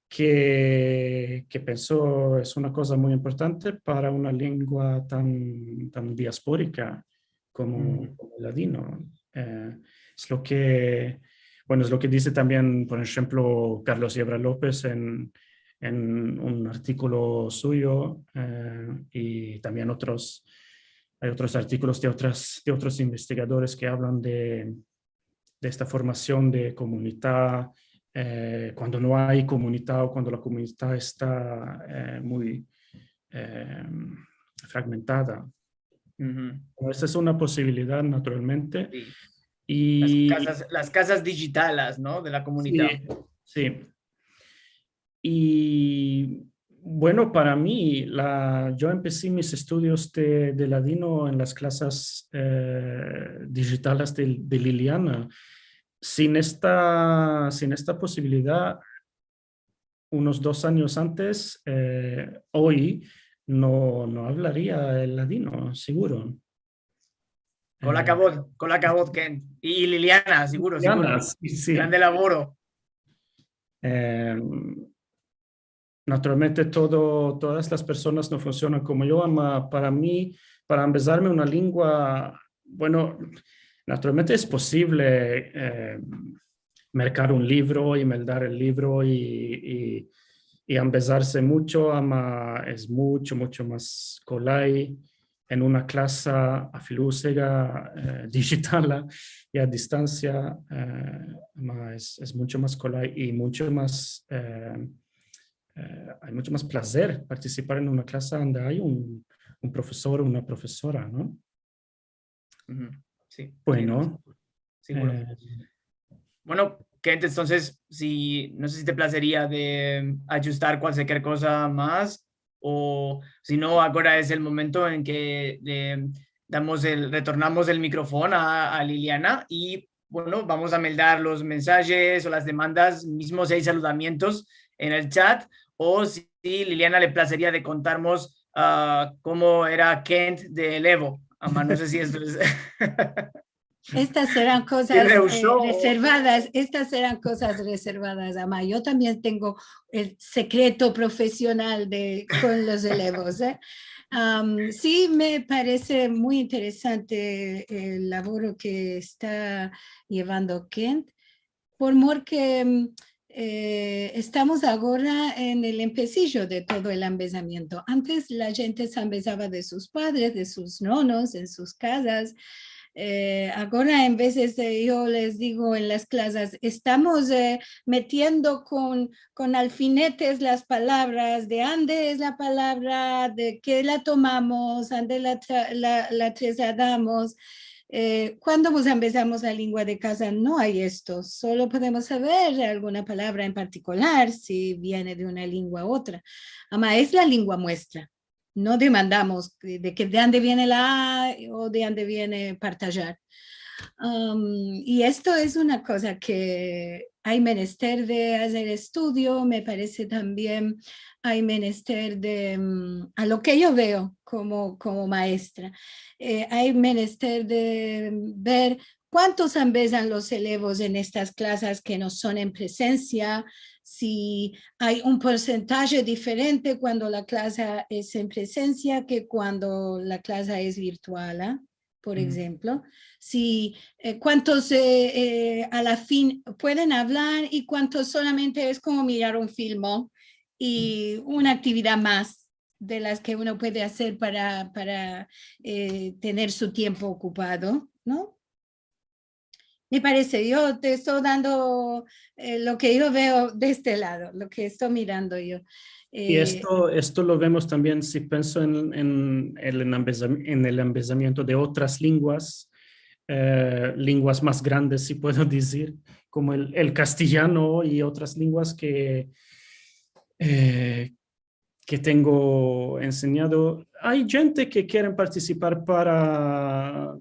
ke, ke penso es una koza muy importante para una lengua tan, tan diasporika komo, komo el ladino. Eh, es lo ke, bueno, es lo ke dize tambien, por enshemplo, Carlos Yebra Lopez en, en un artikolo suyo, eh, i tambien otros, ay otros artikolos de otras, de otros investigadores ke avlan de, de esta formasion de komunidad, eh, kuando no ay komunidad o kuando la komunidad esta, eh, muy, eh, fragmentada. Pero esa es una posibilidad, naturalmente. Si. I las kazas, las kazas dijitalas, no? De la komunidad. Si, si. I, bueno, para mi, la, yo empesi mis estudios de, de ladino en las klasas, eh, dijitalas de, de Liliana. Sin esta, sin esta posibilidad, unos dos anyos antes, eh, oy no, no avlaria el ladino, siguro. Kol akavod, kol akavod, Kent. I, i Liliana, siguro, siguro. Liliana, si, si. Grande lavoro. Eh, naturalmente, todo, todas las personas no funsionan komo yo, ama, para mi, para ambezarme una lengua, bueno, naturalmente es posivle, eh, merkar un livro i meldar el livro i, i, i ambezarse muncho, ama es muncho, muncho mas kolay en una klasa afilu sega, eh, dijitala i a distansia, eh, ama es, es muncho mas kolay i muncho mas, eh, eh, ay muncho mas plazer partisipar en una klasa ande ay un, un profesor o una profesora, no? Si. Bueno. Siguro. Eh, bueno, Kent, entonses, si, no se si te plazeria de ajustar kualker koza mas, o si no, agora es el momento en ke le damos el, retornamos el mikrofono a, a Liliana i, bueno, vamos a meldar los mensajes o las demandas, mizmo si ay saludamientos en el chat, o si Liliana le plazeria de kontarmos, ah, komo era Kent de elevo. Ama, no se si esto es Estas seran kozas, eh, reservadas, estas seran kozas reservadas, ama. Yo tambien tengo el sekreto profesional de, kon los elevos, eh. Am, si me parese muy interesante el lavoro ke esta yevando Kent, por mor ke, mm, eh, estamos agora en el empesijo de todo el ambezamiento. Antes la djente se ambezava de sus padres, de sus nonos, en sus kazas. Eh, agora, en vezes de, yo les digo en las klasas, estamos, eh, metiendo kon, kon alfinetes las palavras, de ande es la palavra, de ke la tomamos, ande la tra-, la, la trasladamos. Eh, kuando mos ambezamos la lengua de kaza, no ay esto. Solo podemos saver alguna palavra en partikular si viene de una lengua a otra. Ama es la lengua muestra. No demandamos de ke de ande viene la a o de ande viene partajar. Am, i esto es una koza ke ay menester de azer estudio, me parese tambien ay menester de, mm, a lo ke yo veo komo, komo maestra, eh, ay menester de ver kuantos ambezan los elevos en estas klasas ke no son en presensia, si ay un porsentaje diferente kuando la klasa es en presensia ke kuando la klasa es virtual, a? Por enshemplo, si, eh, kuantos, eh, eh, a la fin pueden avlar i kuantos solamente es komo mirar un filmo i una aktividad mas de las ke uno puede azer para, para, eh, tener su tiempo okupado, no? Me parese, yo te esto dando, eh, lo ke yo veo de este lado, lo ke esto mirando yo. I, eh, esto, esto lo vemos tambien, si penso en, en el, en ambezam-, en el ambezamiento de otras lenguas, eh, lenguas mas grandes, si puedo dizir, komo el, el kastelyano i otras lenguas ke, eh, ke tengo ensenyado, ay djente ke keren partisipar para,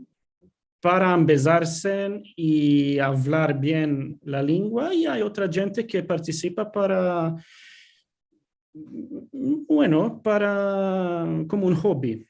para ambezarse i avlar bien la lingua, i ay otra djente ke partisipa para, bueno, para, komo un hobi.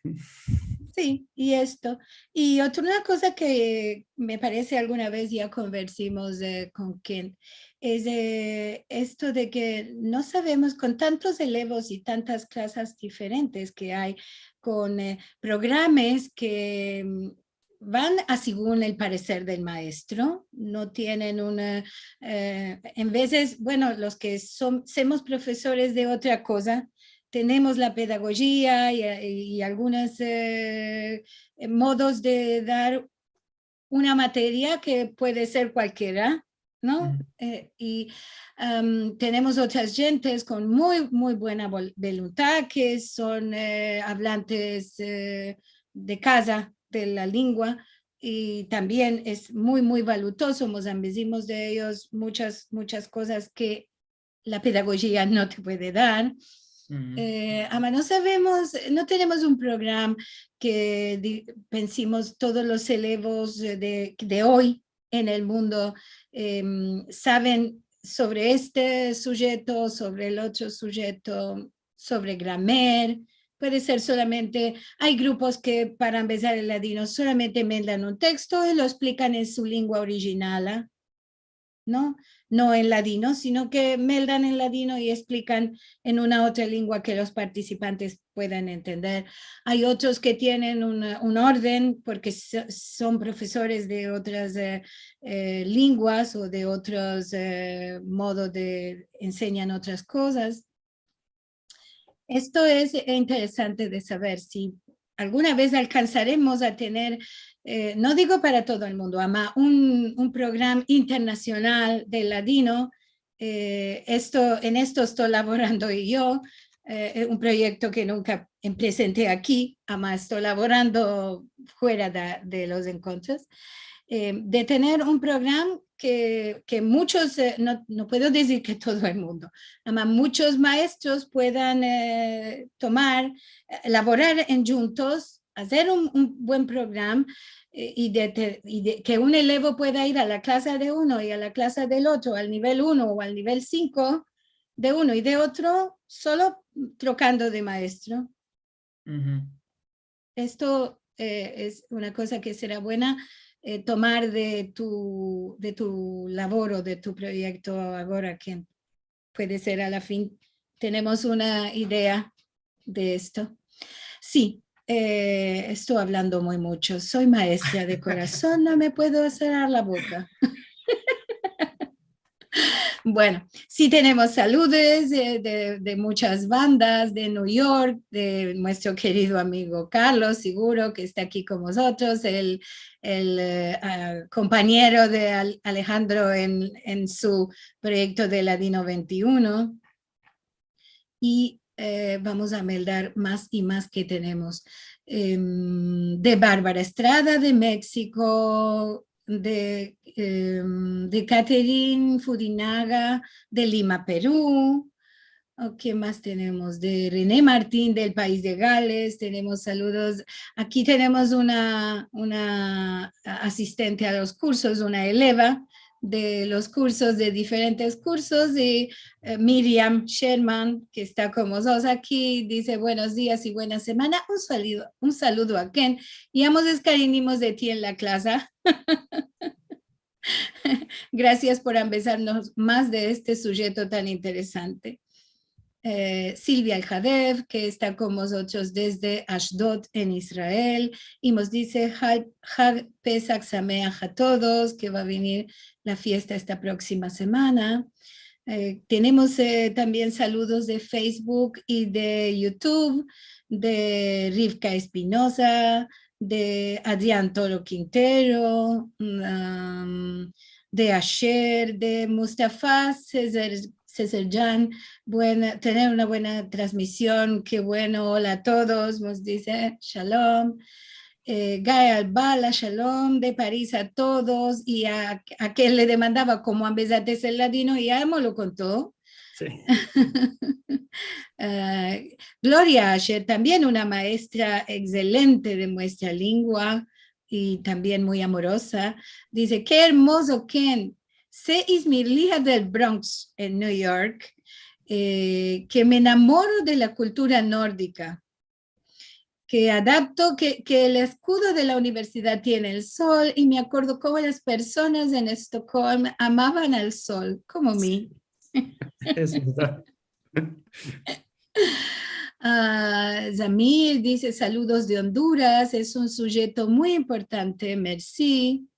Si, i esto. I otra, una koza ke me parese alguna vez ya konversimos, eh, kon Kent, es, eh, esto de ke no savemos, kon tantos elevos i tantas klasas diferentes ke ay, kon, eh, programas ke, mm, van a segun el pareser del maestro, no tienen una, eh, en vezes, bueno, los ke son, semos profesores de otra koza, tenemos la pedagojia i, i algunas, eh, modos de dar una materia ke puede ser kualkiera, no? Eh, i, em, tenemos otras djentes kon muy, muy buena vol-, voluntad, ke son, eh, avlantes, eh, de kaza de la lingua, i tambien es muy, muy valutozo, mos ambezimos de eyos muchas, muchas kozas ke la pedagojia no te puede dar. Eh, ama no savemos, no tenemos un programa ke di-, pensimos todos los elevos de, de oy en el mundo, em, saven sovre este sujeto, sovre el otro sujeto, sovre gramer. Puede ser solamente, ay grupos ke para ambezar el ladino solamente meldan un teksto i lo esplikan en su lingua orijinala, no? No en ladino, sino ke meldan en ladino i esplikan en una otra lingua ke los partisipantes puedan entender. Ay otros ke tienen un, un orden porke so-, son profesores de otras, eh, eh, linguas o de otros, eh, modos de ensenyan otras kozas. Esto es, eh, interesante de saver si alguna vez alkansaremos a tener, eh, no digo para todo el mundo, ama un, un programa internasional de ladino. Eh, esto, en esto esto lavorando i yo, eh, un proyekto ke nunka em-, presente aki, ama esto lavorando fuera de, de los enkontros, eh, de tener un programa ke, ke muchos, eh, no, no puedo dizir ke todo el mundo, ama muchos maestros puedan, eh, tomar, eh, lavorar en djuntos, azer un, un buen programa, eh, i de te-, i de, ke un elevo pueda ir a la klasa de uno i a la klasa del otro, al nivel uno o al nivel sinko, de uno i de otro, solo trokando de maestro. Esto, eh, es una koza ke sera buena, eh, tomar de tu, de tu lavoro, de tu proyekto agora, ke puede ser a la fin tenemos una idea de esto. Si, eh, esto avlando muy mucho. Soy maestra de korason, no me puedo serar la boka. Bueno, si tenemos saludos de, de, de muchas bandas, de New York, de muestro kerido amigo Carlos, siguro ke esta aki kon mozotros, el, el, eh, ah, kompanyero de Al-, Alejandro en, en su proyekto de Ladino vente i uno. I, eh, vamos a meldar mas i mas ke tenemos. Em, de Barbara Estrada, de Meksiko, de, em, de Catherine Fudinaga, de Lima, Peru. O, ke mas tenemos? De René Martin, del pais de Gales, tenemos saludos. Aki tenemos una, una asistente a los kursos, una eleva de los kursos, de diferentes kursos, i, eh, Miriam Sherman, ke esta kon mozotros aki, dize: "Buenos dias i buena semana. Un saludo, un saludo a Kent. Ya mos deskarinyimos de ti en la klasa." Grasias por ambezarmos mas de este sujeto tan interesante. Eh, Silvia Alhadev, ke esta kon mozotros desde Ashdod, en Israel, i mos dize: "Hag, Hag Pesach Sameach a todos", ke va a venir la fiesta esta proksima semana. Eh, tenemos, eh, tambien saludos de Facebook i de YouTube, de Rivka Espinosa, de Adrián Toro Quintero, mm, am, de Asher, de Mustafa Sezer-, Sezerjan. Buena, tener una buena transmision, ke bueno, hola a todos, mos dize, shalom. Eh, Gael Bala, shalom, de Paris a todos, i a, a ke le demandava komo ambezates el ladino, ya me lo konto. Si. Eh, Gloria Asher, tambien una maestra ekselente de muestra lingua i tambien muy amoroza, dize: "Ke ermozo, Kent. Se izmirlia del Bronx, en New York, eh, ke me enamoro de la kultura nordika, ke adapto, ke, ke el eskudo de la universidad tiene el sol, i me akordo komo las personas en Estokolm amavan al sol, komo mi." Es verdad. Ah, Zamil dize: "Saludos de Honduras, es un sujeto muy importante, mersi."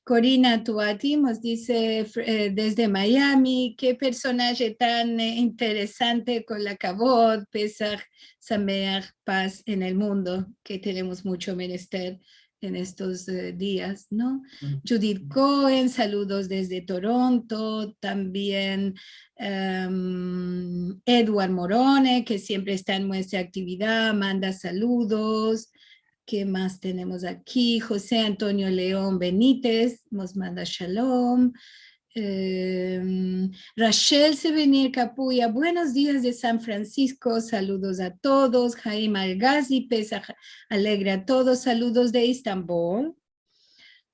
Corina Tuati mos dize, fr-, eh, desde Miami: "Ke personaje tan, eh, interesante, kol akavod, Pesah Sameach, paz en el mundo, ke tenemos mucho menester en estos, eh, dias, no?" Judith Cohen, saludos desde Toronto, tambien, em, Edward Morone, ke siempre esta en muestra aktividad, manda saludos. Ke mas tenemos aki? Jose Antonio Leon Benitez mos manda shalom. Em, Rachel Sevenir Kapuya, buenos dias de San Francisco, saludos a todos. Haim Algazi, Pesah alegre a todos, saludos de Estambol.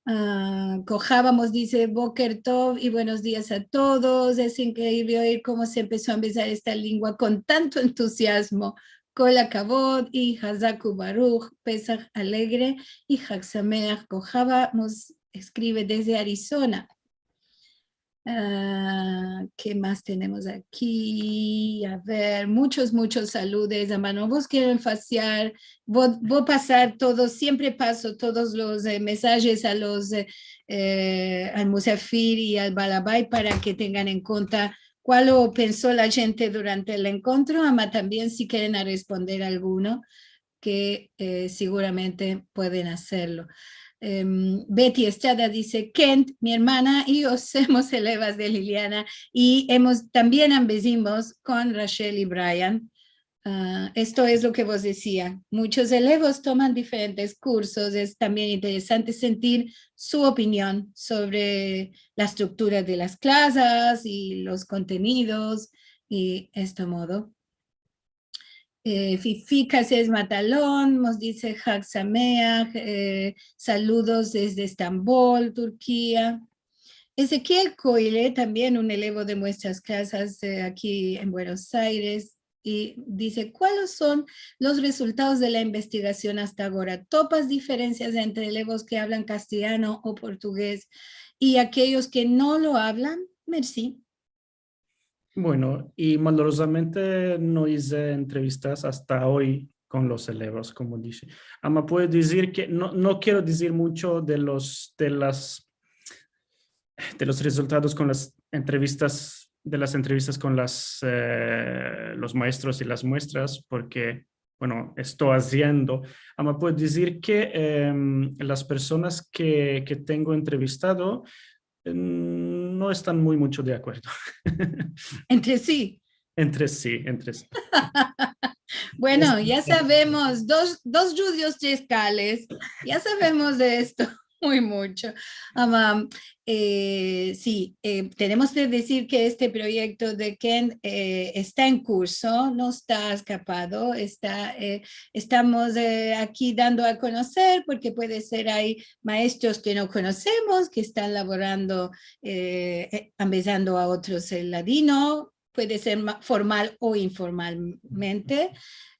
Ah, Kojava mos dize: "Boker tov i buenos dias a todos. Es inkreivle oir komo se empeso a ambezar esta lingua kon tanto entuziazmo. Kol akavod i hazak ubaruch, Pesah alegre i Hag Sameach." Kojava mos eskrive desde Arizona. Ah, ke mas tenemos aki? A ver, muchos, muchos saludos, ama no vos kero enfasiar. Vo, vo pasar todos, siempre paso todos los, eh, mensajes a los, eh, eh, al musafir i al balabay para ke tengan en konta kual lo penso la djente durante el enkontro, ama tambien si keren a responder alguno, ke, eh, seguramente pueden azerlo. Em, Betty Estrada dize: "Kent, mi ermana i yo semos elevas de Liliana i emos, tambien ambezimos kon Rachel i Brian." Ah, esto es lo ke vos dezia. Muchos elevos toman diferentes kursos. Es tambien interesante sentir su opinion sovre la estruktura de las klasas i los kontenidos i este modo. Eh, Fifi Kases Matalon mos dize: "Hag Sameach, eh, saludos desde Estambol, Turkia." Ezekiel Koile, tambien un elevo de muestras klasas, eh, aki en Buenos Aires, i dize: "Kualos son los rezultados de la investigasion asta agora? Topas diferensias entre elevos ke avlan kastelyano o portugez i akeyos ke no lo avlan?" Mersi. Bueno, i malorozamente no ize entrevistas asta oy kon los elevos, komo dishe. Ama puedo dizir ke no, no kero dizir muncho de los, de las, de los rezultados kon las entrevistas, de las entrevistas kon las, eh, los maestros i las muestras, porke, bueno, esto aziendo. Ama puedo dizir ke, em, las personas ke, ke tengo entrevistado, eh, no estan muy muncho de akuerdo. Entre si. Entre si, entre si. Bueno, ya savemos, dos, dos djudios, tres kales. Ya savemos de esto muy muncho. Ama, eh, si, eh, tenemos ke dizir ke este proyekto de Kent, eh, esta en kurso, no esta eskapado, esta, eh, estamos, eh, aki dando a konoser, porke puede ser ay maestros ke no konosemos, ke estan lavorando, eh, eh, ambezando a otros el ladino, puede ser ma-, formal o informalmente.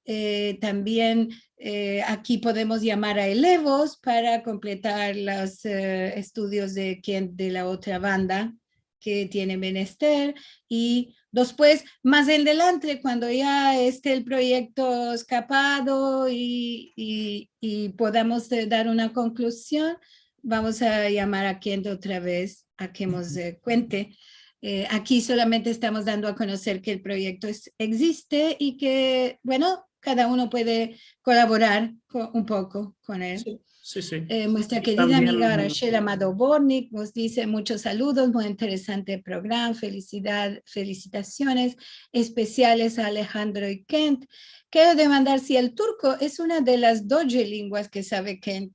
Eh, tambien, eh, aki podemos yamar a elevos para kompletar los, eh, estudios de Kent de la otra banda ke tiene menester, i despues, mas adelante, kuando ya este el proyekto eskapado i, i, i podamos, eh, dar una konkluzion, vamos a yamar a Kent otra vez a ke mos, eh, kuente. Eh, aki solamente estamos dando a konoser ke el proyekto es, egziste i ke, bueno, kada uno puede kolaborar ko-, un poko kon el. Si, si, si. Eh, muestra kerida amiga Rachel Amado Bornik mos dize: "Munchos saludos, muy interesante programa, felisidad, felisitasiones espesiales a Alejandro i Kent. Kero demandar si el turko es una de las dodje lenguas ke save Kent."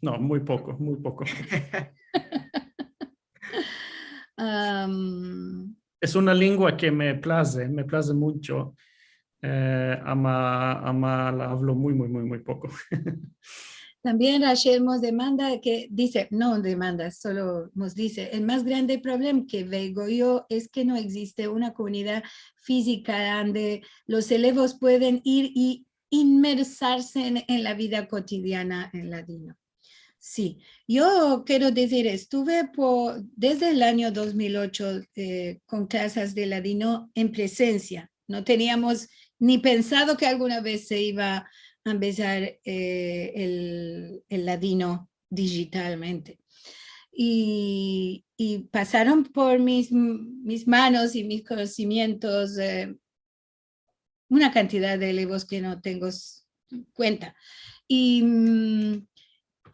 No, muy poko, muy poko. Am, Es una lengua ke me plaze, me plaze muncho. Eh, ama, ama la avlo muy, muy, muy, muy poko. Tambien Rachel mos demanda ke, dize, no demanda, solo mos dize, el mas grande problema ke veo yo es ke no egziste una komunidad fizika ande los elevos pueden ir i inmersarse en, en la vida kotidiana en ladino. Si, yo kero dizir, estuve po, desde el anyo dos mil ocho, eh, kon klasas de ladino en presensia. No teniamos ni pensado ke alguna vez se iva a empesar, eh, el, el ladino dijitalmente. I, i pasaron por mis, mis manos i mis konosimientos, eh, una kantidad de elevos ke no tengo s-, kuenta. I, mm,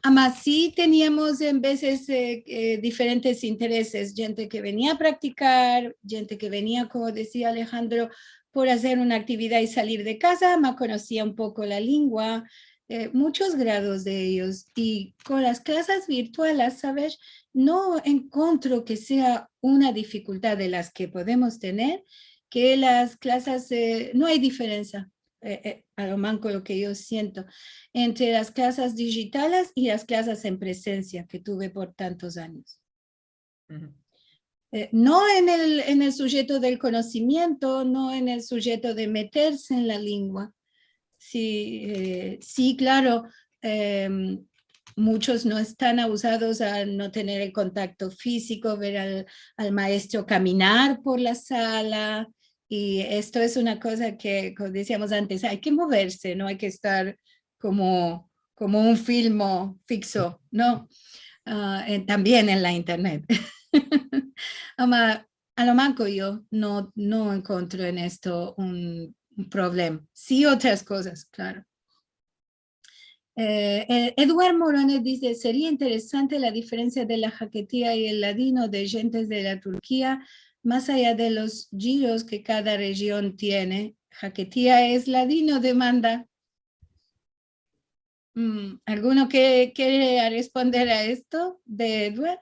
ama si teniamos en vezes, eh, eh, diferentes intereses, djente ke venia a praktikar, djente ke venia, komo dizia Alejandro, por azer una aktividad i salir de kaza, ama konosia un poko la lengua, eh, munchos grados de eyos. I kon las klasas virtuales, saves, no enkontro ke sea una difikultad de las ke podemos tener, ke las klasas, eh, no ay diferensia, eh, eh, a lo manko lo ke yo siento, entre las klasas dijitales i las klasas en presensia ke tuve por tantos anyos. Eh, no en el, en el sujeto del konosimiento, no en el sujeto de meterse en la lengua. Si, eh, si, klaro, em, munchos no estan abuzados a no tener el kontakto fiziko, ver al, al maestro kaminar por la sala, i esto es una koza ke, komo diziamos antes, ay ke moverse, no ay ke estar komo, komo un filmo fikso, no? Ah, en, tambien en la internet. Ama, a lo manko yo no, no enkontro en esto un, un problema. Si otras kozas, klaro. Eh, eh, Edward Morone dize, seria interesante la diferensia de la haketia i el ladino de djentes de la Turkia, mas aya de los giros ke kada rejion tiene. Haketia es ladino, demanda. Mm, alguno ke kere a responder a esto de Edward?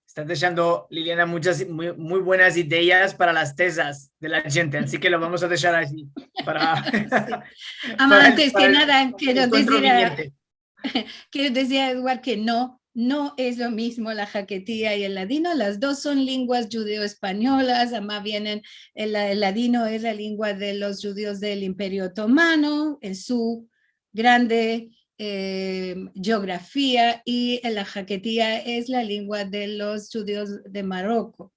Esta deshando Liliana munchas, muy, muy buenas ideyas para las tezas de la djente, ansi ke lo vamos a deshar ashi para, si. Ama, para el, antes ke nada, kero dizir a, kero dizir a Edward ke no, no es lo mizmo la haketia i el ladino. Las dos son lenguas djudeo-espanyolas, ama vienen, el, el ladino es la lengua de los djudios del Imperio Otomano, en su grande, eh, jeografia, i la haketia es la lengua de los djudios de Maroko.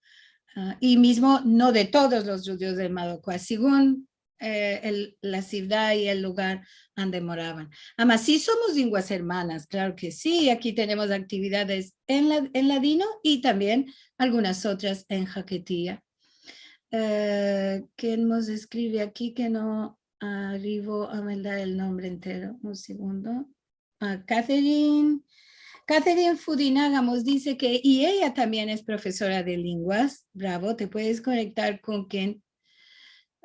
Ah, i mizmo no de todos los djudios de Maroko, a segun, eh, el, la sivdad i el lugar ande moravan. Ama si somos lenguas ermanas, klaro ke si, aki tenemos aktividades en la, en ladino i tambien algunas otras en haketia. Eh, ken mos eskrive aki ke no arivo a meldar el nombre entero? Un segundo. Ah, Catherine, Catherine Fudinaga mos dize ke, i eya tambien es profesora de lenguas. Bravo, te puedes konektar kon ken.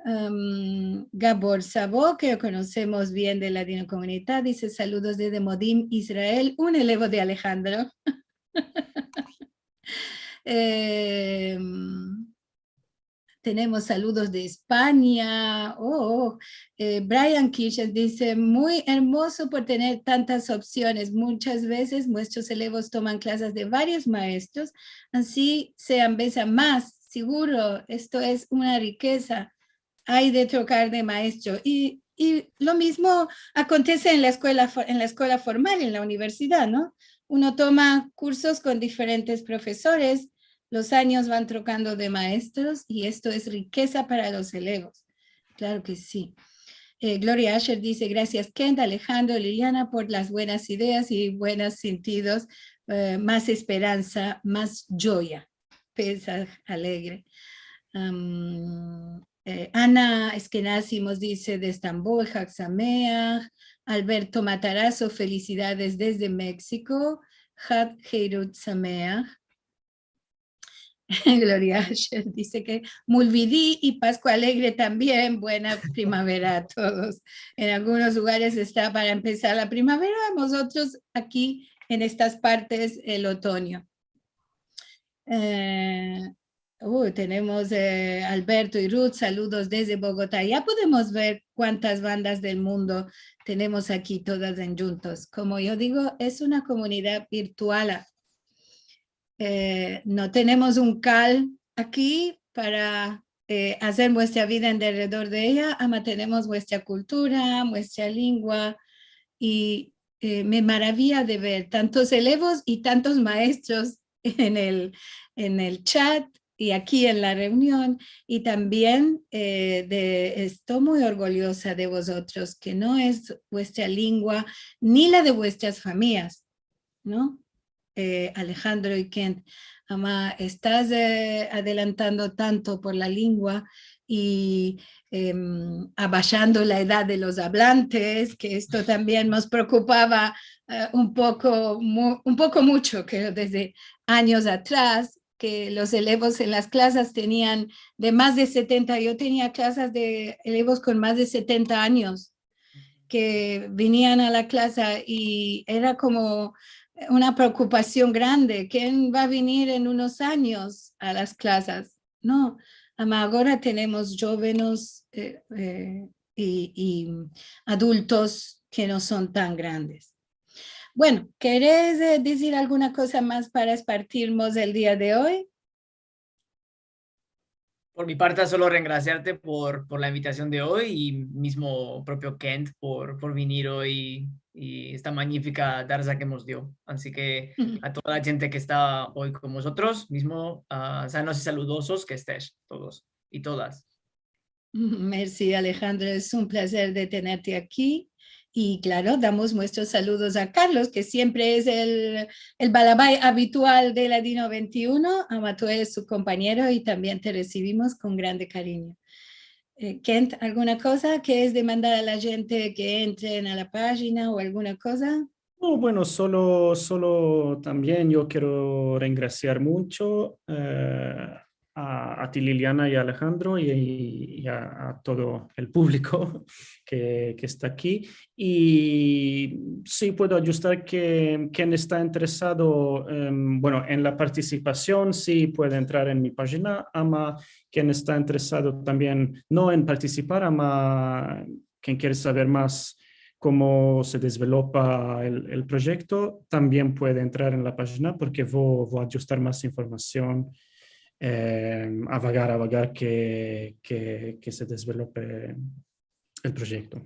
Em, Gabor Sabo, ke lo konosemos bien de Ladinokomunita, dize, saludos desde Modim, Israel, un elevo de Alejandro. Em, tenemos saludos de Espanya. Oh, eh, Brian Kitchen dize, muy ermozo por tener tantas opsiones. Muchas vezes muestros elevos toman klasas de varios maestros, ansi se ambeza mas. Siguro, esto es una rikeza. Ay de trokar de maestro. I, i lo mizmo akontese en la eskuela fo-, en la eskuela formal, en la universidad, no? Uno toma kursos kon diferentes profesores, los anyos van trokando de maestros i esto es rikeza para los elevos. Klaro ke si. Eh, Gloria Asher dize, grasias, Kent, Alejandro, Liliana, por las buenas ideas i buenos sentidos. Eh, mas esperansa, mas djoya. Pezaj alegre. Am, eh, Ana Eskenazi mos dize de Estambol, Hag Sameach. Alberto Matarazo, felisidades desde Meksiko. Hag Heirut Sameach. Gloria Asher dize ke Mulvidi i Paskua Alegre tambien, buena primavera a todos. En algunos lugares esta para empesar la primavera, mozotros aki en estas partes el otonyo. Eh, Uh, tenemos, eh, Alberto i Ruth, saludos desde Bogota. Ya podemos ver kuantas bandas del mundo tenemos aki todas enjuntos. Komo yo digo, es una komunidad virtual. Eh, no tenemos un kal aki para, eh, azer muestra vida en derredor de eya, ama tenemos muestra kultura, muestra lingua, i, eh, me maraviya de ver tantos elevos i tantos maestros en el, en el chat i aki en la reunion, i tambien, eh, de, esto muy orgulyoza de vozotros, ke no es vuestra lingua ni la de vuestras famiyas, no? Eh, Alejandro i Kent, ama, estas, eh, adelantando tanto por la lingua i, em, abashando la edad de los avlantes, ke esto tambien mos preokupava, eh, un poko mu-, un poko mucho, ke desde anyos atras, ke los elevos en las klasas tenian de mas de setenta, yo tenia klasas de elevos kon mas de setenta anyos ke vinian a la klasa i era komo una preokupasion grande, ken va a venir en unos anyos a las klasas? No, ama agora tenemos djovenes, eh, eh, i, i adultos ke no son tan grandes. Bueno, keres, eh, dizir alguna koza mas para espartirmos el dia de oy? Por mi parte, solo rengrasiarte por, por la invitasion de oy i mizmo propio Kent por, por venir oy i esta manyifika darza ke mos dio. Ansi ke a toda la djente ke esta oy kon mozotros, mizmo, ah, sanos i saludozos ke estes todos i todas. Mersi, Alejandro, es un plazer de tenerte aki. I, klaro, damos muestros saluvos a Carlos, ke siempre es el, el balabay avitual de Ladino vente i uno. Ama, tu eres su kompanyero i tambien te resivimos kon grande karinyo. Eh, Kent, alguna koza ke es demandar a la djente ke entren a la pajina o alguna koza? No, bueno, solo, solo tambien yo kero rengrasiar muncho, eh, a, a ti, Liliana, i a Alejandro i, i a, a todo el publiko ke, ke esta aki. I si puedo adjustar ke ken esta interesado, em, bueno, en la partisipasion, si puede entrar en mi pajina, ama ken esta interesado tambien, no en partisipar, ama ken kere saver mas komo se dezvelopa el, el proyekto, tambien puede entrar en la pajina porke vo, vo a adjustar mas informasion, eh, avagar, avagar ke, ke, ke se dezvelope el proyekto.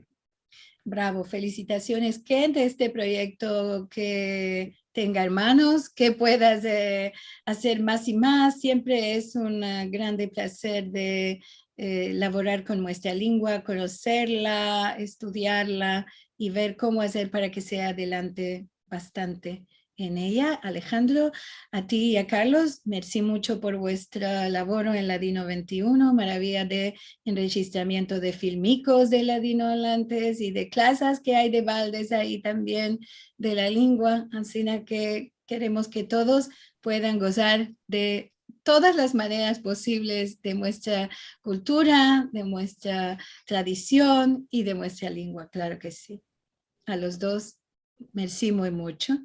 Bravo, felisitasiones, Kent, este proyekto ke tenga ermanos, ke puedas, eh, azer mas i mas. Siempre es un, eh, grande plazer de, eh, lavorar kon muestra lingua, konoserla, estudiarla i ver komo azer para ke sea adelante bastante en eya. Alejandro, a ti i a Carlos, mersi muncho por vuestro lavoro en Ladino vente i uno, maraviya de enrejistramiento de filmikos de Ladinoavlantes i de klasas ke ay de baldes ayi tambien de la lingua, ansina ke keremos ke todos puedan gozar de todas las maneras posivles de muestra kultura, de muestra tradision i de muestra lingua, klaro ke si. A los dos, mersi muy muncho.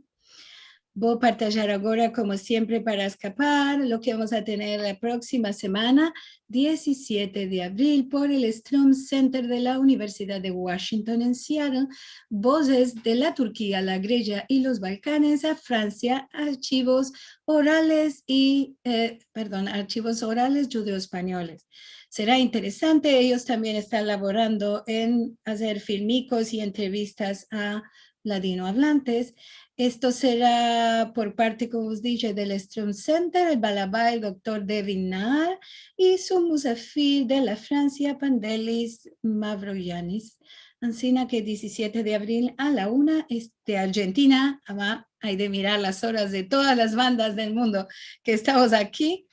Vo a partajar agora, komo siempre, para eskapar lo ke vamos a tener la proksima semana, dizisiete de avril, por el Strom Center de la Universidad de Washington en Seattle, Vozes de la Turkia, la Gresia i los Balkanes a Fransia, archivos orales i, eh, pardon, archivos orales djudeo-espanyoles. Sera interesante, eyos tambien estan lavorando en azer filmikos i entrevistas a ladinoavlantes. Esto sera por parte, komo os dishe, del Strom Center, el balabay, el doktor Devin Naar, i su musafir de la Fransia, Pandelis Mavroyiannis. Ansina ke dizisiete de avril a la una, es de Arjentina, ama, ay de mirar las oras de todas las bandas del mundo ke estamos aki,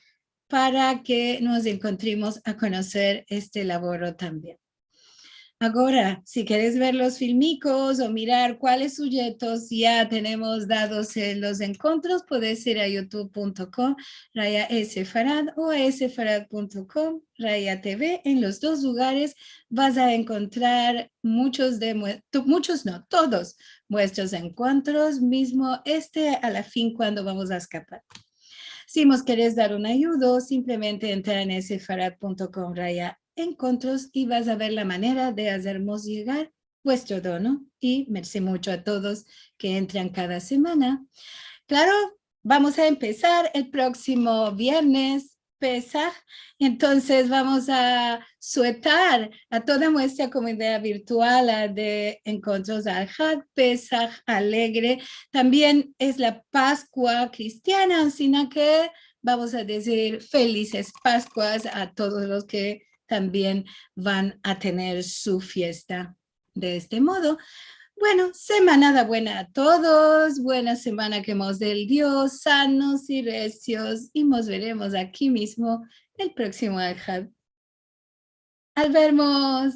para ke mos enkontrimos a konoser este lavoro tambien. Agora, si keres ver los filmikos o mirar kuales sujetos ya tenemos dados en los enkontros, puedes ir a youtube punto com raya sefarad o a sefarad punto com raya T V. En los dos lugares vas a enkontrar munchos de mue-, to-, munchos no, todos muestros enkontros, mizmo este a la fin kuando vamos a eskapar. Si mos keres dar un ayudo, simplemente entra en sefarad punto com raya enkontros i vas a ver la manera de azermos yegar vuestro dono. I mersi muncho a todos ke entran kada semana. Klaro, vamos a empesar el proksimo viernes, Pesah. Entonses vamos a suetar a toda muestra komunidad virtual, a de Enkontros Al Had, Pesah alegre. Tambien es la Paskua kristiana, ansina ke vamos a dizir felizes Paskuas a todos los ke tambien van a tener su fiesta. De este modo, bueno, semanada buena a todos, buena semana ke mos de el Dios, sanos i resios, i mos veremos aki mizmo el proksimo Al Had. Al vermos!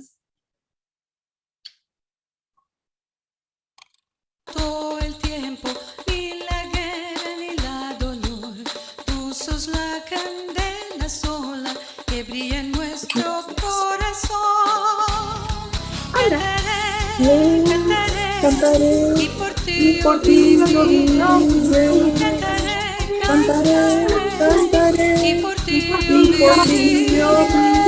Todo el tiempo, ni la guerra ni la dolor, tu sos la kandela sola ke brilla en muestro korason. Anda. Kantare, kantare, i por ti yo viviré. Kantare, kantare, i por ti yo viviré.